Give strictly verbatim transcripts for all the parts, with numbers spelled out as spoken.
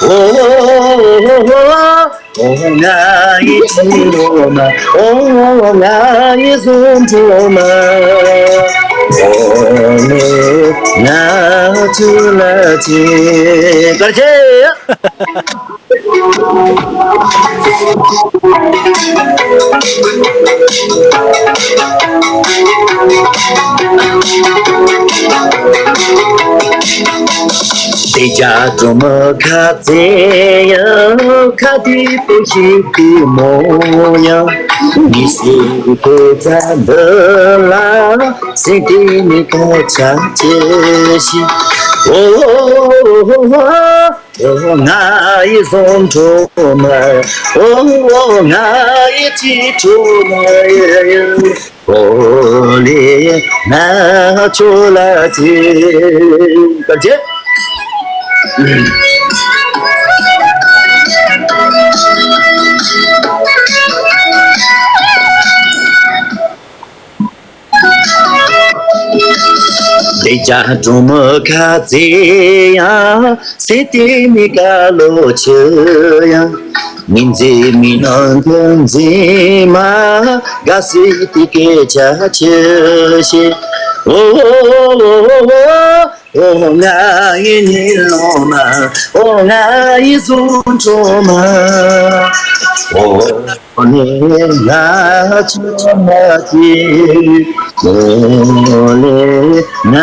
ཨོ། ཨོ། ང་ཡི་ཁྱི་འགྲོ་མ། ཨོ། ང་ཡི་བཟོ་འགྲོ་མ། ཨོ་ལེ། ང་ཚོ་ལ་ཅི་གར་ཆེ། དེ་ཅག་གྲོ་མོ་ཁ་ཚེ་ཡང་ཁ་དེ་པོ་ཞིག་གི་མོ་ཡང་མི་སྲིད་དེ་ཙམ་འདི་ལ་སེམས་དེ་ནི་ཁ་ཆག་ཆེ་ཞིག་ཨོ། ཨོ། ང་ཡི་བཟོ་འགྲོ་མ། ཨོ། ང་ཡི་ཅི་འགྲོ་མ། ཨོ་ལེ། ང་ཚོ་ལ་ཅི་གར་ཆེ། དེ་ཅག་གྲོ་མོ་ཁ་ཚེ་ཡང་ཚེ་དེ་མི་དགའ་ལོ་ཆེ་ཡང་མི་མཛེས་མི་ནང་གི་མཛེས་མ་དགའ་སྲིད་དེ་སྐད་ཆ་ཆེ་ཤེས། ཨོ། ཨོ། ང་ཡི་ཉི་ལོ་མ། ཨོ། ང་ཡི་བཟོ་འགྲོ་མ། ཨོ་ནི་ང་ཆུ་མ་ཅི། ཨོ་ལེ་ང་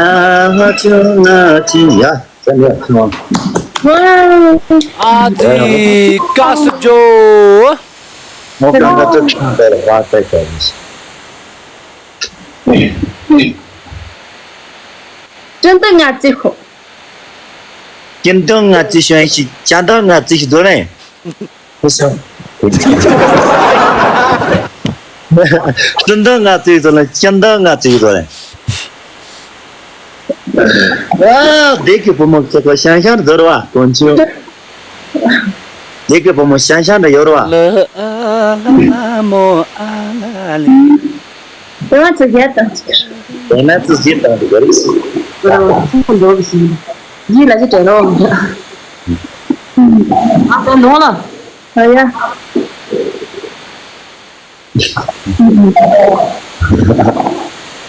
ཆུ་མ་ཅི། ཡ། ཨ་ཙི། ཀ་སུ་ཇོ། མོ་གང་ག་ཏུ་ཁྱོད་འདི་ལ་བ་ཏེ་ཀ་ཡིན། ཅི་འདི་ང་ཅི་ཤོག་ཅི་འདི་ང་ཅི་ཤོག་ཡིན་ཞིག་ཅ་འདི་ང་ཅི་ཤོག་དོ་རེད། ཅི་འདི་ང་ཅི་ཤོག་ལ་ཅི་འདི་ང་ཅི་ཤོག་དོ་རེད། ཨ། བདེ་སྐྱིད་བུ་མོ་ཚེ་ཁོ་ཤང་ཤང་རྫོར་བ་དཀོན་མཆོག་བདེ་སྐྱིད་བུ་མོ་ཤང་ཤང་འདྲ་ཡོད་རེད་བ། ལ་ཨ་ལ་མོ་ཨ་ལ་ལི། དེ་ང་ཚོ་རྒྱལ་དང་ཅིག་དེ་ང་ཚོ་རྒྱལ་དང་ཅིག་རེད། ཨ། ཁོང་འགྲོ་གི་ཞིག་ཡིད་ལ་ཅི་དྲན་རོགས། ཨ་ད་ནོ་ལ། ཨ་ཡ།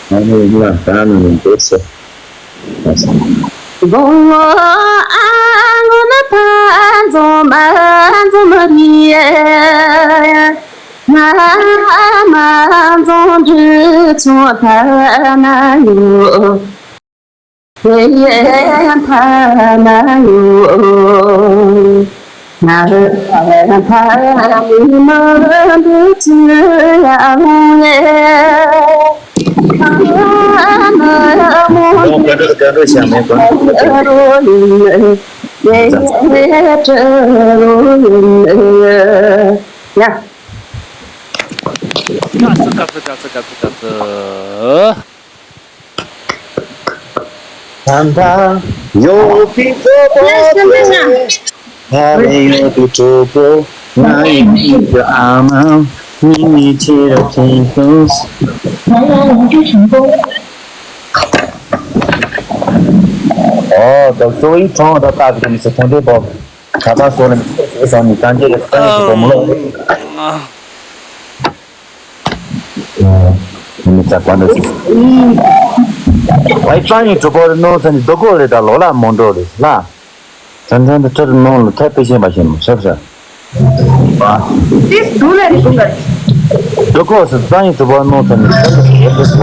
ང་ནི་ཡིན་ལ་ད་ནི་ཡིན་འདུག་ཟེར། དགོང་མོ་ཨ་ངོ་ན་ཕ་འཛོམས་མ་འཛོམས་མ་རེད། ང་མ་འཛོམས་འདྲི་ཆུང་ཐ་ན་ཡོད། ཕ་ན་ཡོད། ང་ཕ་མི་མ་འདི་ཅི་ཡང་ངེ། ཁ་ན་མོ་ཡང་ག་འདྲ་ག་འདྲ་བྱ་མེད་པ། རོ་ཡིན་ནས་ཡ། ཀ་ཙི་ཀ་ཙི་ཀ་ཙི་ཀ་ཙི་ཀ་ཙི། ད་ལྟ་ཡོད་པའི་གྲོགས་པོ་དེ། ད་ལྟ་ཡོད་པའི་གྲོགས་པོ། ང་ཡི་མིག་གི་ཨ་མ། མིག་མིག་ཆེ་ར་ཆེ་སོང་། ཨོ། ད་སོ་ཡི་གྲོང་ད་ལྟ་གི་མི་ཚེ་ཐོང་དེ་པོ། ད་ལྟ་སོ་ལ་མི་ཚེ་སོང་ནི་གང་ཅི་རེད་སོང་ཡི་གོ་མོ་ལོ། མི་ཚ་གང་འདྲ་ཞིག་ཝའི་ཕྱང་ཡིན་གྲུ་པོ་རེ་ནོར་ཚ་ནི་རྡོ་ཀོ་རེ་དང་ལོ་ལ་མོ་འགྲོ་རེ་ལ། ཚན་ཚན་དུ་ཁྲིར་ནོར་ལ་ཐད་པེ་ཤེས་པ་ཤེས་མ་ཤབ་ཤབ། དེ་སུ་ལ་རེ་དུང་ག་རྡོ་ཀོ་སུ་ཚང་ཡིན་གྲུ་པོ་རེ་ནོར་ཚ་ནི་ཁྲིར་ཡོད་པེ་སུ་བ།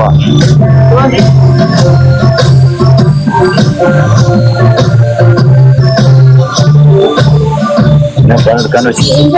ང་གང་གང་འདྲ་ཞིག་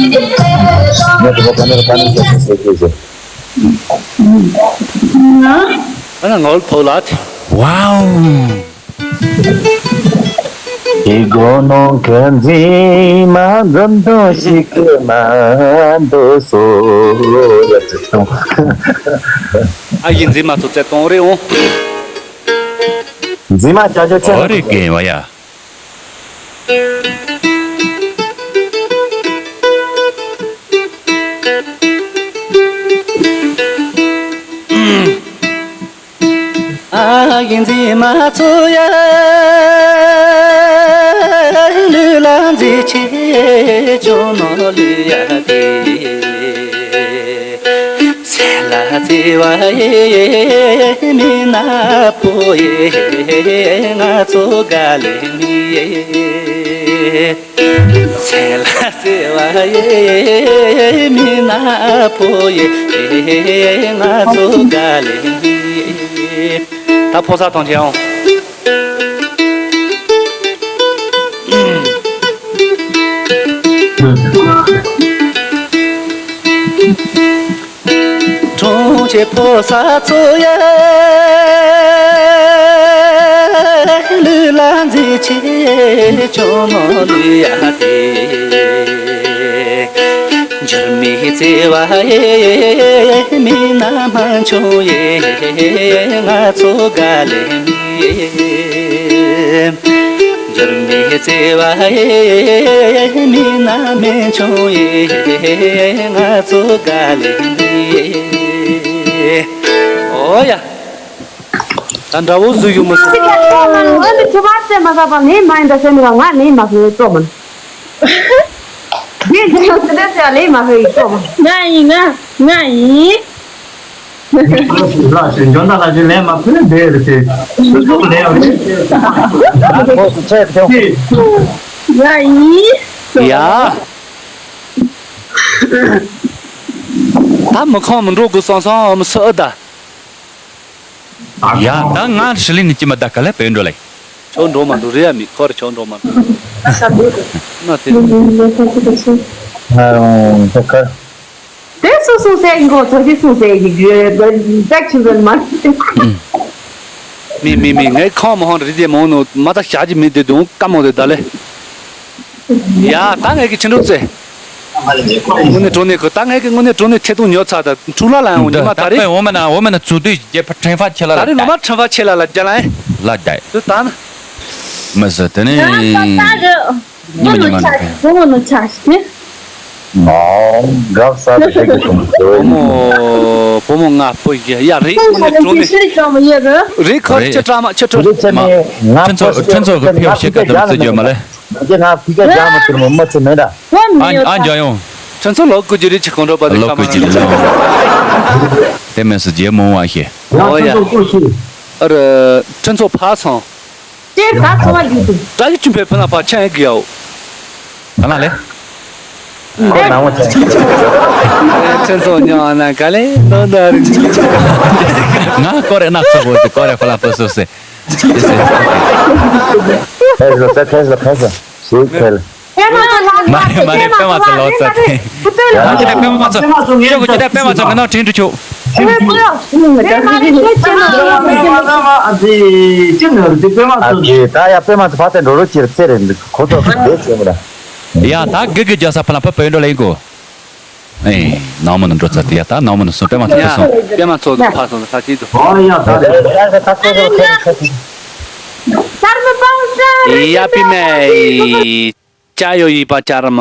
ང་ཚོ་ག་ནས་ག་ནས་ཟེར་ཟེར་ཟེར་ཟེར། ང་ན་ངོ་ལ་ཕོག་ལ་དེ། ཝའོ། ཨི་གོ་ནོ་གན་ཛི་མ་འཛམ་ཐང་ཞིག་གི་མ་འདུག་སོ་ཡ་ཙི་ཐོང་། ཨ་ཡི་འཛིན་མ་ཚོ་བཙལ་གཏོང་རེད་འོང་། འཛིན་མ་ཅག་ཅག་ཅག་ཨོ་རེད་གན་བ་ཡ། ཨ་ཡིན་འཛིན་མ་ཚོ་ཡ། ལུས་ལ་འཛིན་ཆེ་ཅོ་ནོ་ལུས་ཡ་དེ། སེ་ལ་ཙེ་བ་ཡེ་མི་ན་པོ་ཡེ་ང་ཚོ་ག་ལེ་མི་ཡེ། སེ་ལ་ཙེ་བ་ཡེ་མི་ན་པོ་ཡེ་ང་ཚོ་ག་ལེ་མི་ཡེ། ད་ཕོ་ས་ཐོང་ཆེ་ཡོང་། གྲོང་ཁྱེར་ཕོ་ས་ཚོ་ཡ། ལུས་ལ་འཛིན་ཆེ་ཅོ་ནོ་ལུས་ཡ་དེ། འགྱུར་མེད་བརྩེ་བ་ཡེ་མི་ན་མ་ཆུང་ཡེ་ང་ཚོ་ག་ལེ་མི་ཡེ། འགྱུར་མེད་བརྩེ་བ་ཡེ་མི་ན་མེ་ཆུང་ཡེ་ང་ཚོ་ག་ལེ་མི་ཡེ། ཨོ་ཡ། ད་འདྲ་བོ་བཟོས་ཡོང་མི་སྲིད། ཨ་ནི་ཁྱོད་མ་བཙལ་མ་ཟ་བ་ནི་མ་ཡིན་ད་ཟེར་མི་ར་ང་ནི་མ་ཟེར་བཙོ་མིན། དེ་འདི་ཡང་དེ་འདྲ་ཟེར་བ་ལས་མ་ཧེ་ཡིན་ཙོ། ང་ཡིན་ང་ང་ཡིན། ལགས་ཞེས་འཇོན་ཐང་ལགས་ཀྱིས་ལན་མ་ཕུལ་ན་བསྡད་རེད་དེ། སུ་ཚོགས་ལན་ཡང་རེད། ཁོ་སུ་ཆད་ཐོང་། ང་ཡིན། ཡ། ད་མི་ཁོང་མི་འགྲོ་དགོས་སོང་སོང་མི་སུ་ཨ་ད། ཡ་ད་ང་ཧྲི་ལི་ནི་ཅི་མ་ད་ག་ལེ་བས་འགྲོ་ལེ། ཆོ་འགྲོ་མ་འགྲོ་རེ་ཡ་མི་ཁོ་རེ་ཆོ་འགྲོ་མ་འགྲོ། ན་དེ། ཨ་རོང་ས་ཁར། དེ་སུ་སུ་ཟེར་ཡིན་གོ་ཚོ་ཞིག་སུ་ཟེར་ཡིན་གི་ད་ཆུ་ཟན་མ། མི་མི་མི་ངའི་ཁང་མ་ཧོན་རི་དེ་མོ་ནོ་མ་ད་ཞག་གི་མི་དེ་དུང་ཀ་མོ་དེ་ད་ལེ། ཡ་ད་ངས་ཀྱི་ཕྱི་འགྲོ་ཙེ། དངོས་གནས་དྲང་གནས་ཁོ་ད་ངས་ཀྱི་དངོས་གནས་དྲང་གནས་ཐད་གཏོང་ཉོ་ཚར་ད་འཁྲུག་ལ་ལ་ཡང་ཉི་མ་ད་རེད། འོ་མ་ན་འོ་མ་ན་ཚུགས་དུས་རྒྱལ་ཕ་ཕྲེང་བ་ཆེ་ལ་ད་ལ་རེད་ལོ་མ་ཕྲེང་བ་ཆེ་ལ་ལ་རྒྱ་ལ་ཡིན། ལ་རྒྱ་ཡིན། དུ་ད་ན། མི་ཟེར་དེ་ནི། ཡང་ད་ད་རེད། ཉི་མ་ཉི་མ་ནང་པའི། བུ་མོ་ནོ་ཆ་ཞིག་དེ། ཨོ། དགའ་ས་རེད་དེ་གི་གསུང་གི། བུ་མོ། བུ་མོ་ང་པོ་ཡ་ཡ་རེད། དངོས་གནས་དྲང་གནས། རེད་ཁོ་རེད། ཁྱེད་ཀྲང་མ་ཁྱེད་ཁྲོ། ཁྱེད་ཁྱེད་ནི་ང་ཕྲན་ཚོ་པོ་ཕྲན་ཚོ་གི་ཕི་ཡོ་ཤེ་ཀ་དམ་སུ་ཇོ་མ་ལེ། ང་ཕི་ཀ་རྒྱ་མ་ཏིར་མོ་མ་ཚེ་མེད་ད། ཨ་ཨ་འཇོ་ཡོང་། ཕྲན་ཚོ་ལོ་ཀུ་ཅི་རེད་ཆི་ཁོང་ཁྲོ་པ་དེ་ལོ་ཀུ་ཅི་རེད། དེ་མེད་སུ་ཇེ་མོ་བ་ཤེ། ཨོ་ཡ། ཨ་ར་ཕྲན་ཚོ་ཕ་སང་། དེ་ད་ཚོ་བ་ཡོད་དུ། ད་ཡི་ཆུ་བེ་ཕ་ན་ཕ་ཆ་ཡི་གི་ཡའོ། ཕ་ན་ལེ། ཁོ་ནང་མོ་ཆ་ཡི། ཁྱེད་ཚོ་ཉོ་ན་ག་ལེ་ནོ་ད་རིག་ང་ཀོ་རེ་ན་ཚོ་བོ་ཀོ་རེ་ཕ་ལ་ཕ་སོ་སེ། ཁེས་ལོ་ཚ་ཁེས་ལོ་ཁེས་ལོ་ཞེས་ཁེལ། པད་མ་ཚོ་ལ་མ་རེད་པད་མ་ཚོ་ལོ་ཚ་དེ། ཁྱོད་ཀྱི་ད་པད་མ་ཚོ་ཁྱོད་ཀྱི་ད་པད་མ་ཚོ་ང་ནང་དྲིན་དུ་ཆུ། ཨ་ཙི་ད་ཡ་པད་མ་ཚོ་ཕ་ཚན་འགྲོ་རོགས་ཀྱི་རེད་ཚེ་རེད་འདུག་ཁོ་ཚོ་བེད་བྱས་མི་ད། ཡ་ད་དགེ་དགེ་རྒྱ་ས་ཕ་ལ་ཕ་བོད་འགྲོ་ལ་ཡིན་གོ། ཨེ། ནང་མོ་ནང་འགྲོ་ཚར་དེ་ཡ་ད་ནང་མོ་ནང་སོང་པད་མ་ཚོ་ཡ་སོང་། པད་མ་ཚོ་ཕ་སོང་ད་ཅི་འདུག་ཨོ་ཡ་ད་རེད། ད་ཁོ་ཚོ་ཁོ་ཚོ་ཁོ་ཚོ། ཡ་པི་མེ། ཅ་ཡོ་ཡི་པ་ཅ་ར་མ།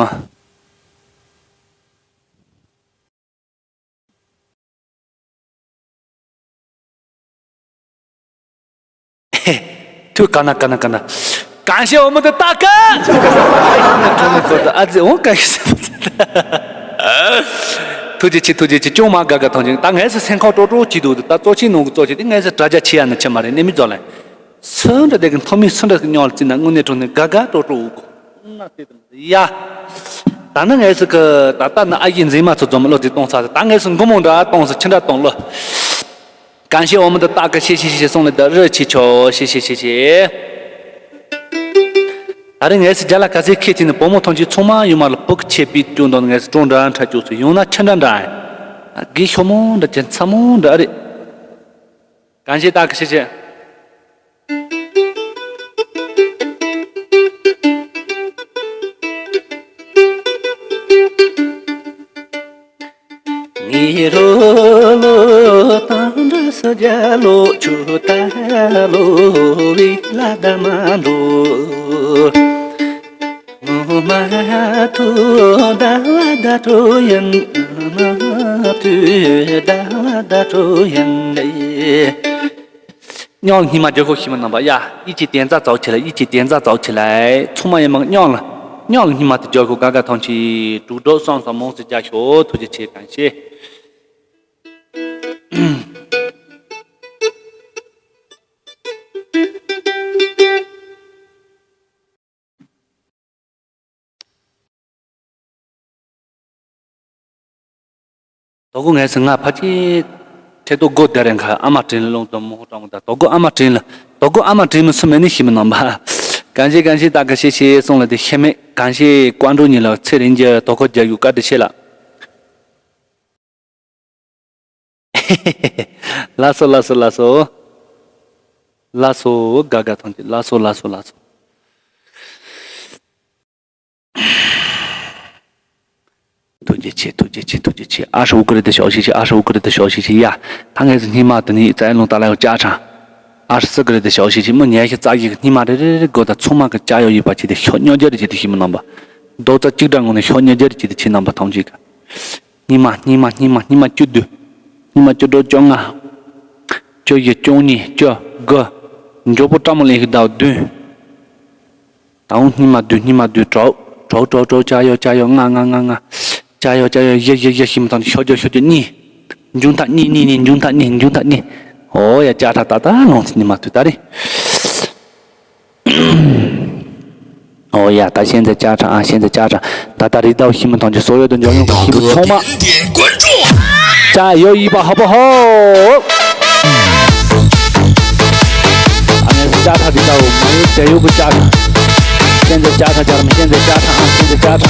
ཐུ་ཀ་ན་ཀ་ན་ཀ་ན། གང་ཤེས་འོ་མོ་དེ་ཏག་ཀ་ཁྲོ་ནི་ཁོ་ད་ཨ་ཙི་འོང་གང་ཤེས། ཐུགས་རྗེ་ཆེ་ཐུགས་རྗེ་ཆེ་ཅུང་མ་དགའ་དགའ་ཐང་ཅིང་ད་ངས་སེ་སེམས་ཁོག་ཀྲོག་ཀྲོག་བྱེད་འདུག་ད་གཙོ་ཆེ་ནང་གི་གཙོ་ཆེ་དེ་ངས་སེ་དྲ་རྒྱ་ཆེ་ཡ་ན་ཆེ་མ་རེད་ནས་མི་རྫོགས་ལ། སུ་འདྲ་དེ་གི་མཐོ་མི་སུ་འདྲ་གི་སྙོག་ལ་བརྩིས་ན་དངོས་གནས་དྲང་གནས་དགའ་དགའ་སྤྲོ་སྤྲོ་འུ་གོ། ཡ། ད་ནི་ངས་སུ་གི་ད་ལྟ་ནི་ཨ་ཡེ་འཛིན་མ་ཚོ་འཛོམས་བློ་དེ་གཏོང་ཚར་ད་ངས་སུ་མགོ་མོ་འདྲ་གཏོང་སུ་ཁྱི་འདྲ་གཏོང་ལོ། གང་ཤེས་འོ་མ་འདི་སྟག་གི་ཤེས་ཤེས་ཤེས་སོང་ལེ་ད་རི་ཆེ་ཆོ་ཤེས་ཤེས་ཤེས་ཤེས། ད་རེས་ངས་སི་རྒྱ་ལ་ག་ཚད་ཁེ་ཐིན་ནི་བུ་མོ་ཐོན་གྱི་ཚང་མ་ཡོད་མ་ལ་ཕུག་ཆེ་པི་ཅུང་དང་ངས་སི་ཀྲོང་འདྲ་འཁྲབ་ཅུག་སི་ཡོང་ན་ཁྱི་འདྲ་འདྲ་ཨེ། དགེ་ཤོ་མོ་འདྲ་ཅན་ཚ་མོ་འདྲ་ཨ་རེད། གང་ཞིག་ད་གི་ཤེས་ཤེས། ངེ་རོ་ལོ་དང་འདྲ་ས་རྒྱ་ལོ་ཆུ་ད་ལོ་བི་ལ་ད་མ་འགྲོ། ངོ་མ་ཐུ་ད་བ་ད་ཏྲོ་ཡན་ངོ་མ་ཐུ་ད་བ་ད་ཏྲོ་ཡན་ལེ། སྙིང་ལ་སྙིགས་མ་རྒྱག་ཤོག་ཤི་མི་རྣམ་པ་ཡ། ཡིད་ཀྱི་དན་རྩ་རྩ་ཆེ་ལ་ཡིད་ཀྱི་དན་རྩ་རྩ་ཆེ་ལ། ཚང་མ་ཡིན་མང་སྙིང་ལ་སྙིང་ལ་སྙིགས་མ་དེ་རྒྱག་ཤོག་ག་ག་ཐང་ཆེ་དྲུག་སྒྲོག་སང་སང་མོང་སི་རྒྱག་ཤོག་ཐུགས་རྗེ་ཆེ་གང་ཤེས། དོ་གོ་ངས་སི་ང་ཕ་ཅི་ཁྲེ་དོ་གོ་དེ་རེ་ཁ་ཨ་མ་དྲིན་ལ་ལོང་དོ་མོ་ཧོ་ཀྲང་གོ་ད་དོ་གོ་ཨ་མ་དྲིན་ལ་དོ་གོ་ཨ་མ་དྲིན་མི་སུ་མེད་ནི་ཤི་མི་ནང་པ། གང་ཤེས་གང་ཤེས་ད་ག་ཤེས་ཤེས་སོང་ལ་དེ་ཤེས་མེད་གང་ཤེས་ཀོན་ཀྲོ་ཉི་ལ་ཚེ་རིང་རྒྱ་དོ་གོ་རྒྱ་ཡུ་ཀ་དྲི་ཤེས་ལ། ལགས་སོ་ལགས་སོ་ལགས་སོ། ལགས་སོ་དགའ་དགའ་ཐང་ཅིག་ལགས་སོ་ལགས་སོ་ལགས་སོ། ཐུགས་རྗེ་ཆེ་ཐུགས་རྗེ་ཆེ་ཐུགས་རྗེ་ཆེ། ཨ་ཧྲ་ཨུ་ཀ་རི་ཏི་ཤོག་ཤི་ཤི། ཨ་ཧྲ་ཨུ་ཀ་རི་ཏི་ཤོག་ཤི་ཤི་ཡ། ད་ངས་སི་སྙིགས་མ་དུ་ནི་རྩ་ལུང་ཏ་ལ་ཡོ་ཅ་ཁྲ། ཨ་ཧྲ་སི་ཀ་རི་ཏི་ཤོག་ཤི་ཤི་མི་ཉལ་ཤི་རྩ་ཡི་སྙིགས་མ་རེ་རེ་རེ་དགོ་ད་ཚང་མ་གི་ཅ་ཡོ་ཡི་པ་ཆི་དེ་ཤོག་སྨྱོ་རྒྱ་རེ་ཆི་དེ་ཤི་མི་ནང་པ། རྡོག་རྩ་གཅིག་འདྲ་ངོ་ནས་ཤོག་སྨྱོ་རྒྱ་རེ་ཆི་དེ་ཆི་ནང་པ་ཐང་ཅིག་ག་སྙིགས་མ་སྙིགས་མ་སྙིགས་མ་སྙིགས་མ་བཅུ་བདུན། སྙིགས་མ་བཅུ་དྲུག་བཅོ་ལྔ། བཅུ་བཞི་བཅུ་གཉིས་བཅུ་དགུ། མགྱོགས་པོ་ཀྲ་མོ་ལིན་ཞིག་ཟླ་བ་བདུན། ད་འོང་སྙིགས་མ་བདུན་སྙིགས་མ་བདུན་དྲུག་དྲུག་དྲུག་དྲུག་ཅ་ཡོ་ཅ་ཡོ་ལྔ་ལྔ་ལྔ་ལྔ། ཅ་ཡོ་ཅ་ཡོ་བཞི་བཞི་བཞི་ཤི་མི་ཐང་ཤོ་རྒྱ་ཤོ་རྒྱ་གཉིས། མཇུག་མཐའ་གཉིས་གཉིས་གཉིས་མཇུག་མཐའ་གཉིས་མཇུག་མཐའ་གཉིས། ཨོ་ཡ་ཅ་ཁྲ་ད་ད་ལོང་སྙིགས་མ་དུ་ད་རེ། ཨོ་ཡ་ད་ཤན་ཛ་ཅ་ཁྲ་ཨ་ཤན་ཛ་ཅ་ཁྲ། ད་ལྟ་རི་དྭགས་ཤི་མི་ཐང་ཆུ་སོ་ཡོད་དུ་འཇོག་ཡོང་གི་ཤི་མི་ཚང་མ། ཅ་ཡོ་ཡི་པ་ཧ་པ་ཧོ། ཨ་ནེ་ཅ་ཁྲ་རི་དྭགས་མ་ཡོད་དེ་ཡོད་གི་ཅ་ཁྲ། ཤན་ཛ་ཅ་ཁྲ་ཅ་ར་མི་ཤན་ཛ་ཅ་ཁྲ་ཨ་ཤན་ཛ་ཅ་ཁྲ།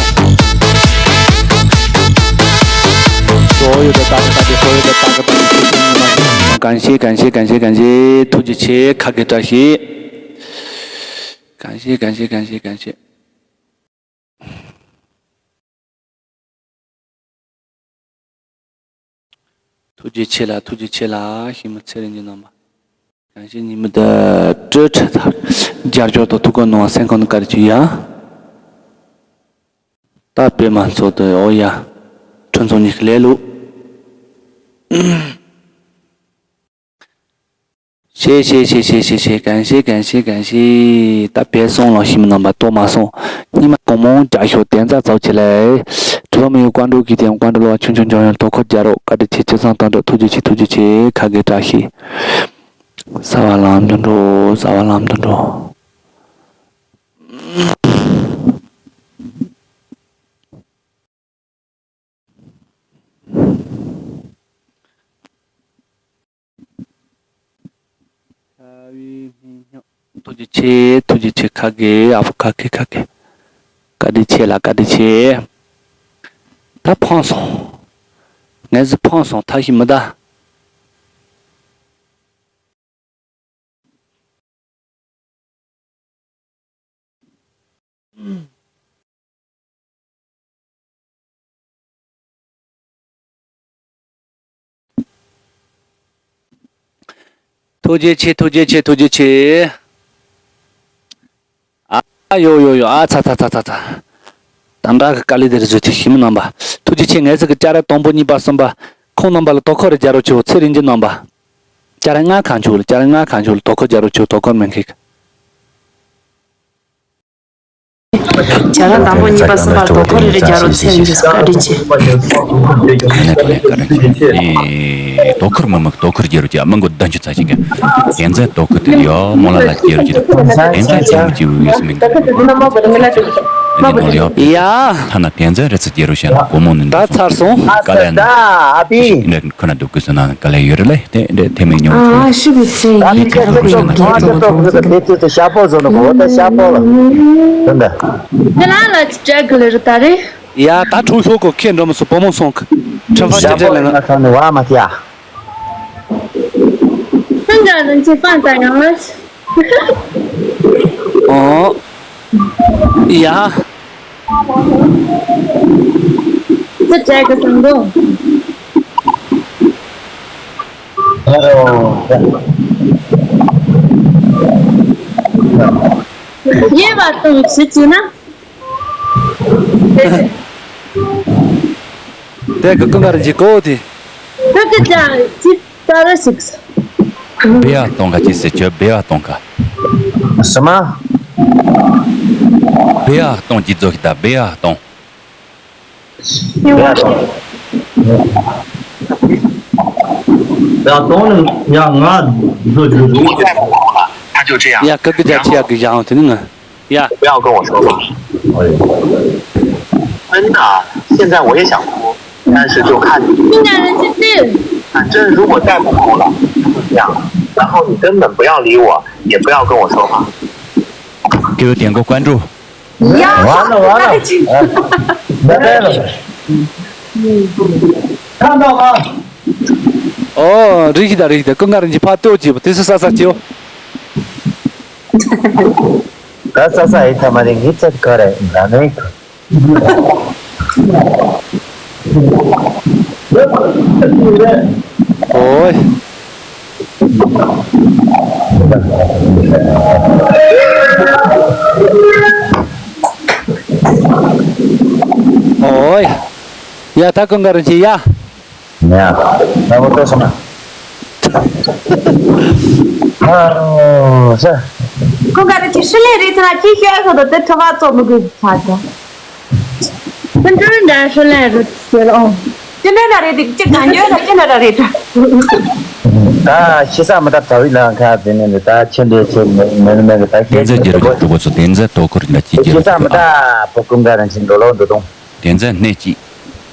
སོ་ཡོད་དུ་ད་ཁ་ད་དེ་སོ་ཡོད་དུ་ད་ཁ་ད་དེ་ཤི་མི་མ་ཤི་མི་མ་གང་ཤེས་གང་ཤེས་གང་ཤེས་གང་ཤེས་ཐུགས་རྗེ་ཆེ་ཁ་གི་བཀྲ་ཤིས། གང་ཤེས་གང་ཤེས་གང་ཤེས་གང་ཤེས། ཐུགས་རྗེ་ཆེ་ལ་ཐུགས་རྗེ་ཆེ་ལ་ཤི་མི་ཚེ་རིང་གི་རྣམ་པ། གང་ཤེས་ཉི་མ་ད་སྤྲོས་བྲལ་ཐབས་རྒྱལ་སྐྱོར་དང་ཐུགས་ཀར་ནོར་བ་སེམས་ཁོང་དུ་བཀར་གྱི་ཡ། ད་པད་མ་མཚོ་དུ་ཨོ་ཡ། ཁྲུན་ཚོ་གཉིས་ཀྱི་ལས་ལུགས། ཤེས་ཤེས་ཤེས་ཤེས་ཤེས་ཤེས་གང་ཤེས་གང་ཤེས་གང་ཤེས་ད་བས་སོང་ལ་ཤི་མི་རྣམ་པ་ལྟོ་མ་སོང་། སྙིགས་མ་གང་མང་རྒྱ་ཤོག་དན་རྩ་ཚོགས་ཆེ་ལས། དྲི་བ་མི་ཡོད་ཀོན་ཀྲོ་གི་དེ་ཀོན་ཀྲོ་ལོ་བ་ཆུང་ཆུང་འཇོག་ཡོད་དོ་ཁོ་རྒྱ་རོགས་བཀའ་དྲིན་ཆེ་ཆེ་ཚང་དང་འགྲོ་ཐུགས་རྗེ་ཆེ་ཐུགས་རྗེ་ཆེ་ཁ་གི་བཀྲ་ཤིས། ས་བ་ལམ་དུ་འགྲོ་ས་བ་ལམ་དུ་འགྲོ། ཐུགས་རྗེ་ཆེ་ཐུགས་རྗེ་ཆེ་ཁ་གེ་ཨ་ཕོ་ཁ་གེ་ཁ་གེ། བཀའ་དྲིན་ཆེ་ལ་བཀའ་དྲིན་ཆེ། ད་ཕངས་སོང་། ངས་ཕངས་སོང་ཐབས་ཤེས་མི་གདའ། ཐུགས་རྗེ་ཆེ་ཐུགས་རྗེ་ཆེ་ཐུགས་རྗེ་ཆེ། ཨ་ཡོ་ཡོ་ཡོ་ཨ་ཚ་ཚ་ཚ་ཚ་ཚ། དམ་དྲག་གི་དཀའ་ལས་དེར་བཟོས་ཏེ་ཤི་མི་རྣམ་པ། ཐུགས་རྗེ་ཆེ་ངས་ཟིག་གི་ཅ་ར་དང་པོ་གཉིས་པ་གསུམ་པ། ཁོང་རྣམ་པ་ལ་དོ་ཁུར་རེ་རྒྱ་རོགས་ཆེའོ་ཚེ་རིང་གི་རྣམ་པ། ཅ་ར་ལྔ་གང་ཆུ་ལ་ཅ་ར་ལྔ་གང་ཆུ་ལ་དོ་ཁུར་རྒྱ་རོགས་ཆེའོ་དོ་ཁུར་མེད་མཁན་གི། བྱ་ར་དང་པོ་གཉིས་པ་གསུམ་པར་དོ་ཁུར་རེ་རེ་རྒྱག་རོགས་ཚེ་རིང་གིས་བཀའ་དྲིན་ཆེ། ཨ་ནེ་ཐོ་ནེ་ཀ་རེ་ཀ་རེ། ཨེ། དོ་ཁུར་མི་མི་དོ་ཁུར་རྒྱག་རོགས་ཀྱི་མི་མགོ་བདུན་ཅུ་ཚ་ཞིག་གི། དེ་ཚེ་དོ་ཁུར་དེ་ཡོ་མོ་ལ་ལ་རྒྱག་རོགས་ཀྱི། དེ་ཚེ་ཚེ་མི་ཅི་འུ་ཡོད་སྨིན་གི། ཨ་ནི་ནོར་ཡོད་པས། ཡ། ཐ་ན་བསྟན་འཛིན་རེ་ཚ་རྒྱལ་རུ་ཤ་ན་བུ་མོ་ནི་ད་ཚར་སོང་། ག་ལ་ཡ་ན། ཨ་ཏི། ཁོ་ན་འདུག་གི་སོ་ན་ག་ལ་ཡོད་རེད་ལེ། དེ་འདྲ་དེ་མིན་ཉུང་ཨ་ཤི་བི་སེ་ཡི་ཁ་ཁོ་ན་དེ་ཚོ་ཤ་པོ་བཟོ་ནོ་གོ། ད་ཤ་པོ་ལ་དེ་འདྲ། ཁྱེད་རང་ལ་ཅི་སྤྲད་གི་ལེ་རུ་ད་རེ། ཡ་ད་གྲོང་ཤོག་གོ། ཁྱེད་འགྲོ་མི་སོང་བུ་མོ་སོང་གི། ཁྲིམས་ཕ་ཅི་སྤྲད་ལེ་ང་། ང་ཚོ་ནི་བ་མ་ཐི་ཡ། ཁྱེད་རང་ལ་ཅི་ཕན་ད་ཡང་ལ། ཨོ། ཡ། ཅི་སྤྲད་གི་སོང་གོ། ཡེ་བ་དང་ཞི་ཅི་ན། དེ་གི་ཀུན་དགའ་རིན་ཆེན་གོ་དེ། ཁྱོད་ཀྱི་ཅ་ཅི་ཙ་ར་ཞིག་སྦེ་ཡ་གཏོང་ག་ཅི་ཟེར་ཁྱོད་སྦེ་ཡ་གཏོང་ག་སི་མ། སྦེ་ཡ་གཏོང་ཅི་བཟོ་ཤི་ད་སྦེ་ཡ་གཏོང་། སྦེ་ཡ་གཏོང་། ཡ་གཏོང་ནི་ཡ་ང་བཟོ་རྒྱུ་རེད། ཡ་ཀི་ཀི་ཅ་ཅི་ཡ་གི་ཡང་དེ་ནི་ང་། 呀，不要跟我说话。真的，现在我也想哭，但是就看你。应该是这样。反正如果再不哭了，就这样。然后你根本不要理我，也不要跟我说话。给我点个关注。呀，完了完了，哎，拜拜了。看到吗？哦，richtig, richtig. Kau nggak rinci patu je, betul sasa saja. Ka sasa ita mari ngitsa kare nane. Oi. Oi. Ya, ta kau nggak rinci ya. ཉ། ད་བོ་ཏོ་སོང་ན། ཨ་རོ་ས། ཁོང་ག་རེ་ཅི་ཧྲི་ལེ་རེད་ཐ་ཅི་ཤོད་ཁོ་ད་དེ་ཁྲ་བ་ཙོ་མི་དགོས་ཚ་ཚ། ཕན་ཚུན་འདྲ་ཧྲི་ལེ་རེད་ཟེར་ཨོ། ཅི་འདྲ་འདྲ་རེད་དེ་ཅི་གང་ཡོད་ན་ཅི་འདྲ་འདྲ་རེད་ད། ད་ཤི་ས་མི་ད་དྲ་བའི་ལང་ཁ་དེ་ནས་ད་ཆེ་འདྲ་ཆེ་མེ་མེ་མེ་གི་ད་ཤེས་ཀྱི་འདུག་གོ་ཚོ་དེ་ཚོ་དོ་ཁུར་ན་ཅི་ཤི་ས་མི་ད་བོ་ཀུན་ག་རང་ཆེན་འགྲོ་ལོག་འགྲོ་དོང་། དེ་ཚོ་སྣེ་གཅིག་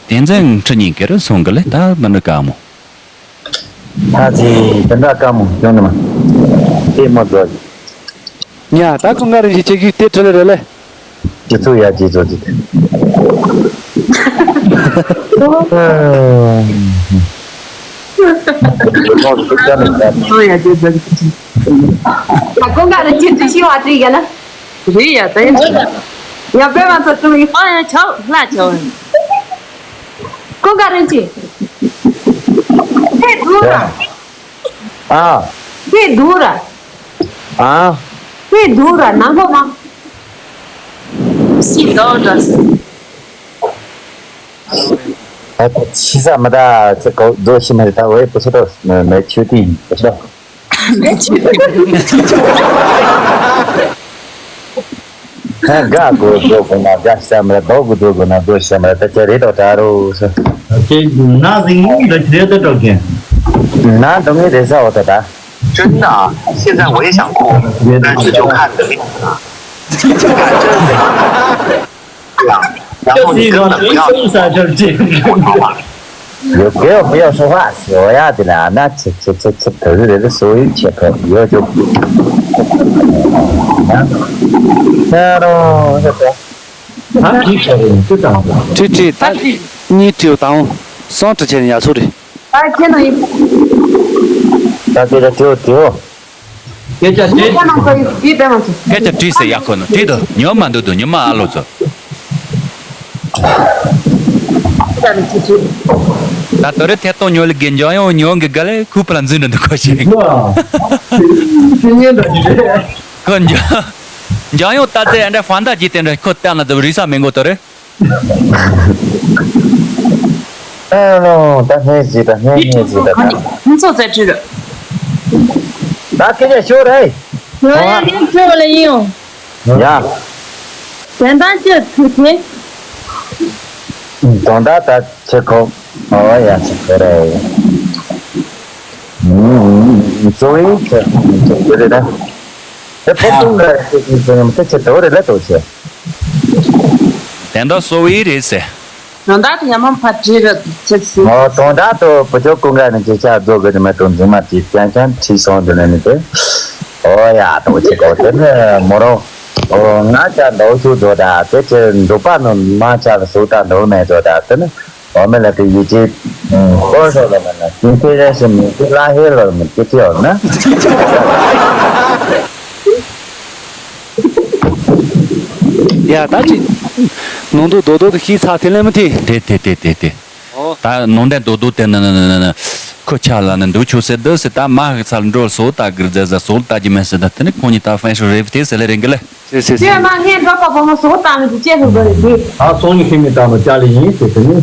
དེ་ཚོ་ཁྲི་གཉིས་ཀྱི་རུ་སོང་གི་ལེ་ད་མི་འདྲ་དཀའ་མོ། ད་ཅི་དེ་འདྲ་དཀའ་མོ་སྐྱོན་ནི་མ། དེ་མ་རྫོགས། ཉ་ད་ཁོང་ག་རེ་ཞིག་ཆེ་གི་དེ་ཁྲི་ལེ་རེ་ལེ། ཅི་ཚོ་ཡ་ཅི་ཚོ་ཅི། ཚོ་ཡ་ཅི་ཚོ་ཅི། ད་ཁོང་ག་རེ་ཅི་ཚོ་ཤི་བ་ཅི་ཡ་ན། རེད་ཡ་ད་ཡིན་ཚོད། ཡ་པེ་མ་ཚོ་ཚོ་ཡི་ཧ་ཡ་ཆའོ་ལ་ཆའོ། ཀོང་ཀ་རིན་ཆེན། ཧེ་དུ་ར། ཨ། ཧེ་དུ་ར། ཨ། ཧེ་དུ་ར་ནང་གོ་མ། ཤི་དོ་འདྲ་སི། ཨ་ཤི་ས་མ་ད་ཚེ་གོ་རྡོ་ཤི་མ་རེད་ད་འོའི་པོ་སོ་ཏོ་མེ་ཆུ་ཏི་པོ་སོ་ཏོ། ཁ་དགའ་གོ་རྡོ་གོ་ན་དགའ་ཤ་མ་རྡོ་གོ་རྡོ་གོ་ན་རྡོ་ཤ་མ་ད་ཅི་རེད་དོ་ད་རོ་སོ། ཁྱེད་ན་ཟིང་ངི་ལ་ཁྱེད་ད་དྲག་གི། ན་འདོང་ངི་རེད་ས་འོ་ད་ད། 真的，现在我也想哭，但是就看你的面子了。 对啊，然后你根本不要理我。有给我不要说话，小呀的啦，那这这这这都是人的所有切口，以后就，那喽，那个，他提出来就这样子。这这他你只有当上之前人家说的。哎，天哪！大家的就就。 སྐད་ཆ་དྲིས། སྐད་ཆ་དྲིས་ཟེར་ཡག་ཁོ་ན་དྲིས་དོ་ཉོ་མ་འདུག་དོ་ཉོ་མ་ཨ་ལོ་ཚོ། ད་དོ་རེ་ཐད་གཏོང་ཉོ་ལེ་གི་འཇང་ཡོང་ཉོ་གི་ག་ལེ་ཁུ་པ་ལ་འཛུལ་འགྲོ་འདུག་ཁོ་ཞིག་ཁོ་འཇང་འཇང་ཡོང་ད་ཚེ་ཨ་འདྲ་ཧྥན་ད་ཅི་དེ་འདྲ་ཁོ་ལྟ་ན་ཚོ་རིག་ས་མི་འགོ་དོ་རེ། ཨ་ནོ་ད་སྣེ་ཟིག་ད་སྣེ་སྣེ་ཟིག་ད་ད། ཁོང་ཚོ་རྩེ་ཁྲིར། ད་སྐད་ཆ་ཤོད་རེད། ཡོ་ཡ་ཡིན་ཤོད་ལ་ཡིན་ཡོང་། ཡ། དོན་དག་ཅི་ཐུག་ཁྱེད། དོན་དག་ད་ཆེ་ཁོ། ཨོ་ཡ་ཆེ་ཁོ་རེད། ཨུ་ཨུ་ཨུ་ཚོ་ཡིན་ཆེ་ཁོ་རེད་ད། དེ་ཕོ་ཏུང་ག་ཅེ་ཅེ་ཅེ་ཡང་དེ་ཆེ་དོ་རེ་ལ་དོ་ཆེ། དེ་འདྲ་སོ་བའི་རེད་ཟེར། ཡང་དག་ཏུ་ཡ་མ་ཕར་བྲིས་ར་ཚེ་ཚེ། ཨོ་དོན་དག་ཏུ་བུ་ཆོ་ཀུན་དགའ་ནི་ཅི་ཆ་རྫོགས་གི་མེད་དུ་འཛིན་མ་དེ་ཅང་ཅང་ཁྲིད་སོང་དུ་ནི་དེ། ཨོ་ཡ་དོ་ཆེ་གོ་དེ་ནི་མོ་རོ། ཨོ་ང་ཅག་འདོགས་ཤུགས་བཟོ་ད་དེ་ཆེ་འདུག་པ་ནི་མ་ཆག་སུ་ད་འདོགས་མེད་བཟོ་ད་དེ་ནི། ཨོ་མེ་ལ་དེ་ཡི་ཅི། ཀོ་སོ་ལ་མ་ན་ཅིན་ཚེ་རེ་ཞིམ་མི་ཅི་ལ་ཧེ་ལ་མི་ཅི་ཅི་ཨོ་ན། ཡ་ད་ཅི། ནང་དུ་རྡོ་རྡོ་དུ་ཤི་ཚ་དེ་ལས་མི་ཐི། དེ་དེ་དེ་དེ་དེ། ཨོ། ད་ནང་དེ་རྡོ་རྡོ་དེ་ན་ན་ན་ན་ན། ཁོ་ཆ་ལ་ན་འདུག་ཆུ་སེ་འདི་སེ་ད་མ་ཧི་ཚ་འགྲོ་སོ་ད་གིར་ཛ་ཛ་སོ་ད་ཀྱི་མེ་སེ་ད་དེ་ནི་ཁོ་ཉི་ད་ཧྥན་ཤོ་རེ་བི་དེ་སེ་ལེ་རེ་འགི་ལེ། སེ་སེ་སེ། དེ་ན་ཧེ་འགྲོ་པ་བོ་མོ་སོ་ད་མི་དེ་ཅེ་སོ་ཟོ་རེ་དེ། ཨ་སོང་ཉི་ཤི་མི་ད་ནོ་ཅ་ལི་ཡིན་སེ་དེ་ནི།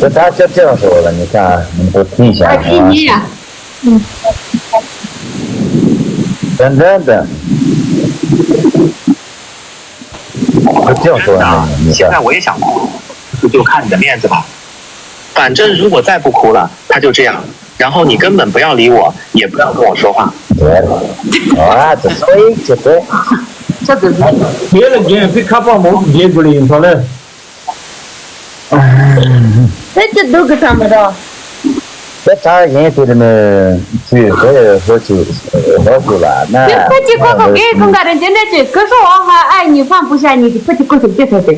དེ་ད་ཅབ་ཅེ་རང་སོ་ལ་ཉི་ཁ་མི་ཏོ་ཐིང་ཤ་ཨ་ཁི་ཉི་ཡ། ཏན་ཏན་ཏན། 这样说呢，你看。现在我也想哭，就看你的面子吧。反正如果再不哭了，他就这样，然后你根本不要理我，也不要跟我说话。对。啊，这所以这个。这怎么？别人给人家看报毛是别个人，他嘞。 དེ་ཅི་སྡུག་གི་བསམ་མི་རོ། དེ་ད་ཡིན་དེ་ནི་ཚུལ་དེ་ཧོ་ཆུ་ཧོ་ཆུ་ལ་ན། དེ་ཕ་ཅི་ཁོ་ཁོ་གེ་ཀུན་དགའ་རེ་འདི་འདྲ་ཅི་ཀི་སོ་འོ་ཧ་ཨ་ཉི་ཧྥང་པུ་ཤ་ཉི་གི་ཕ་ཅི་ཀུ་སུ་ཅི་ཟེར་ཏེ།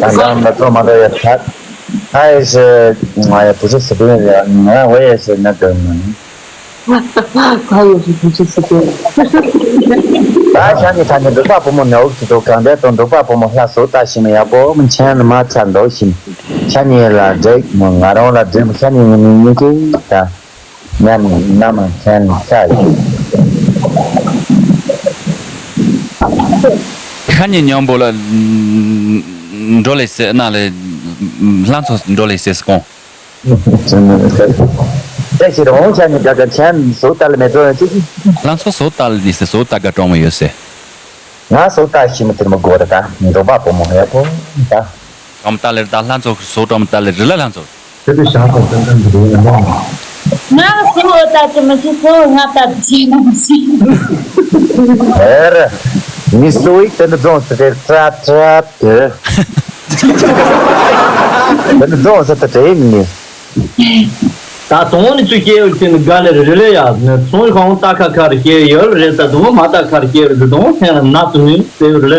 ད་ང་མ་ཚོ་མ་ཚོ་ཡ་ཐ་ཐ་ཡེ་ཤེ་ང་ཡ་བུ་ཤི་སི་པིན་ཡ་ང་འོ་ཡེ་ཤེ་ན་དོན་མ་ནི། ད་ཡོད་ཀྱི་བུ་ཆུ་སི་ཏེ། ད་ཤ་ཉེ་ཐ་ཉེ་འབྲུག་པ་བུ་མོ་ནའུ་ཀྱི་དོ་གང་འདྲ་དང་འབྲུག་པ་བུ་མོ་ལྷ་བཟོ་ལྟ་ཞིག་མི་ཡག་པོ་མི་མཁྱེན་ནི་མ་ཆ་འདོགས་ཤིང་། ཤ་ཉེ་ལ་འགྲིག་མོ་ང་རང་ལ་འགྲིག་མོ་ཤ་ཉེ་ཉེ་ཉེ་ཉེ་ཀི་ད་ཉམས་ན་མ་མཁྱེན་ས་ཡིན། ཤ་ཉེ་མཉམ་པོ་ལ་འགྲོ་ལེ་སེ་ན་ལེ་ལྷ་མཚོ་འགྲོ་ལེ་སེ་སྐོང་། 真的，这些东西你刚刚钱收到了没？做这些。 ལྷ་མཚོ་བཟོ་ལྟ་ལ་ནི་སེ་བཟོ་ལྟ་ག་གྲོང་མི་ཡོད་སེ། 俺收到西门的么过的，你都把不蒙也不的。 གྲོང་ལྟ་ལེར་ད་ལྷ་མཚོ་བཟོ་གྲོང་ལྟ་ལེར་རི་ལ་ལྷ་མཚོ། 这个想法真正不对了。 ང་སུ་འོ་ད་ཅི་མི་ཤེས་སུ་ང་ད་ཅི་ནམ་ཤེས། 哎，你所以真的总是这这这的。 དེ་ནི་རྫོང་ས་ད་དྲེ་ནི། ད་དོང་ནི་ཚུ་སྐྱེ་ཡོད་ཅེ་ནི་ག་ལེ་རེ་ལེ་ཡ་ནི་སོང་ཁོང་ད་ཁ་ཁ་རེ་སྐྱེ་ཡོད་རེ་ས་དོང་མ་ད་ཁ་རེ་སྐྱེ་རེ་དོང་སེང་ལ་ན་སུ་ནི་ཙེ་ཡོད་རེ་ལེ།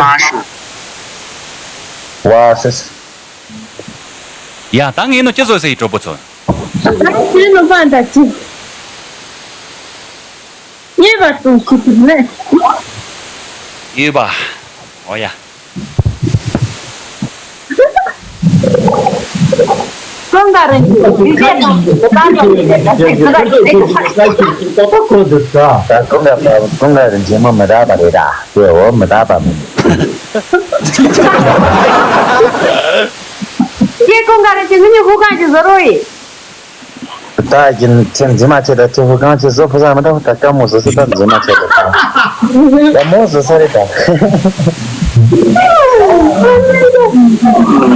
བ་སི། ཡ་ད་ངས་ནོ་ཅི་བཟོ་ཟེར་ཡི་གྲོགས་པོ་ཚོ། ད་ཁྱེད་ནོ་པ་ད་ཅི། ངེས་པར་དུ་ཞིག་ཏུ་མེད། ཡོད་པ། འོ་ཡ། ཀུན་དགའ་རིན་ཆེན་ཡུལ་སྐད་དང་བོད་པ་ཡོང་བའི་ལས་ཀ་ཞིག་ཏུ་རག་ཞིག་ཏུ་ཁོ་འདུག་ག་ད་ཀུན་དགའ་པ་ཀུན་དགའ་རིན་ཆེན་མོ་མི་རག་པ་རེད་ད་དེ་འོ་མི་རག་པ་མིན། ཁྱེད་ཀུན་དགའ་རིན་ཆེན་ངེད་གཉིས་ཧུ་ཁང་ཞིག་བཟོ་རོགས་ཡིན། ད་ཀྱིན་ཁྱེད་འཛིན་མ་བྱེད་ད་ཁྱེད་ཧུ་ཁང་ཁྱེད་བཟོ་ཕུ་ས་མི་འདྲ་ད་དཀའ་མོ་བཟོ་སྲིད་ད་འཛིན་མ་བྱེད་ད་ད་དཀའ་མོ་བཟོ་ས་རེད་ད།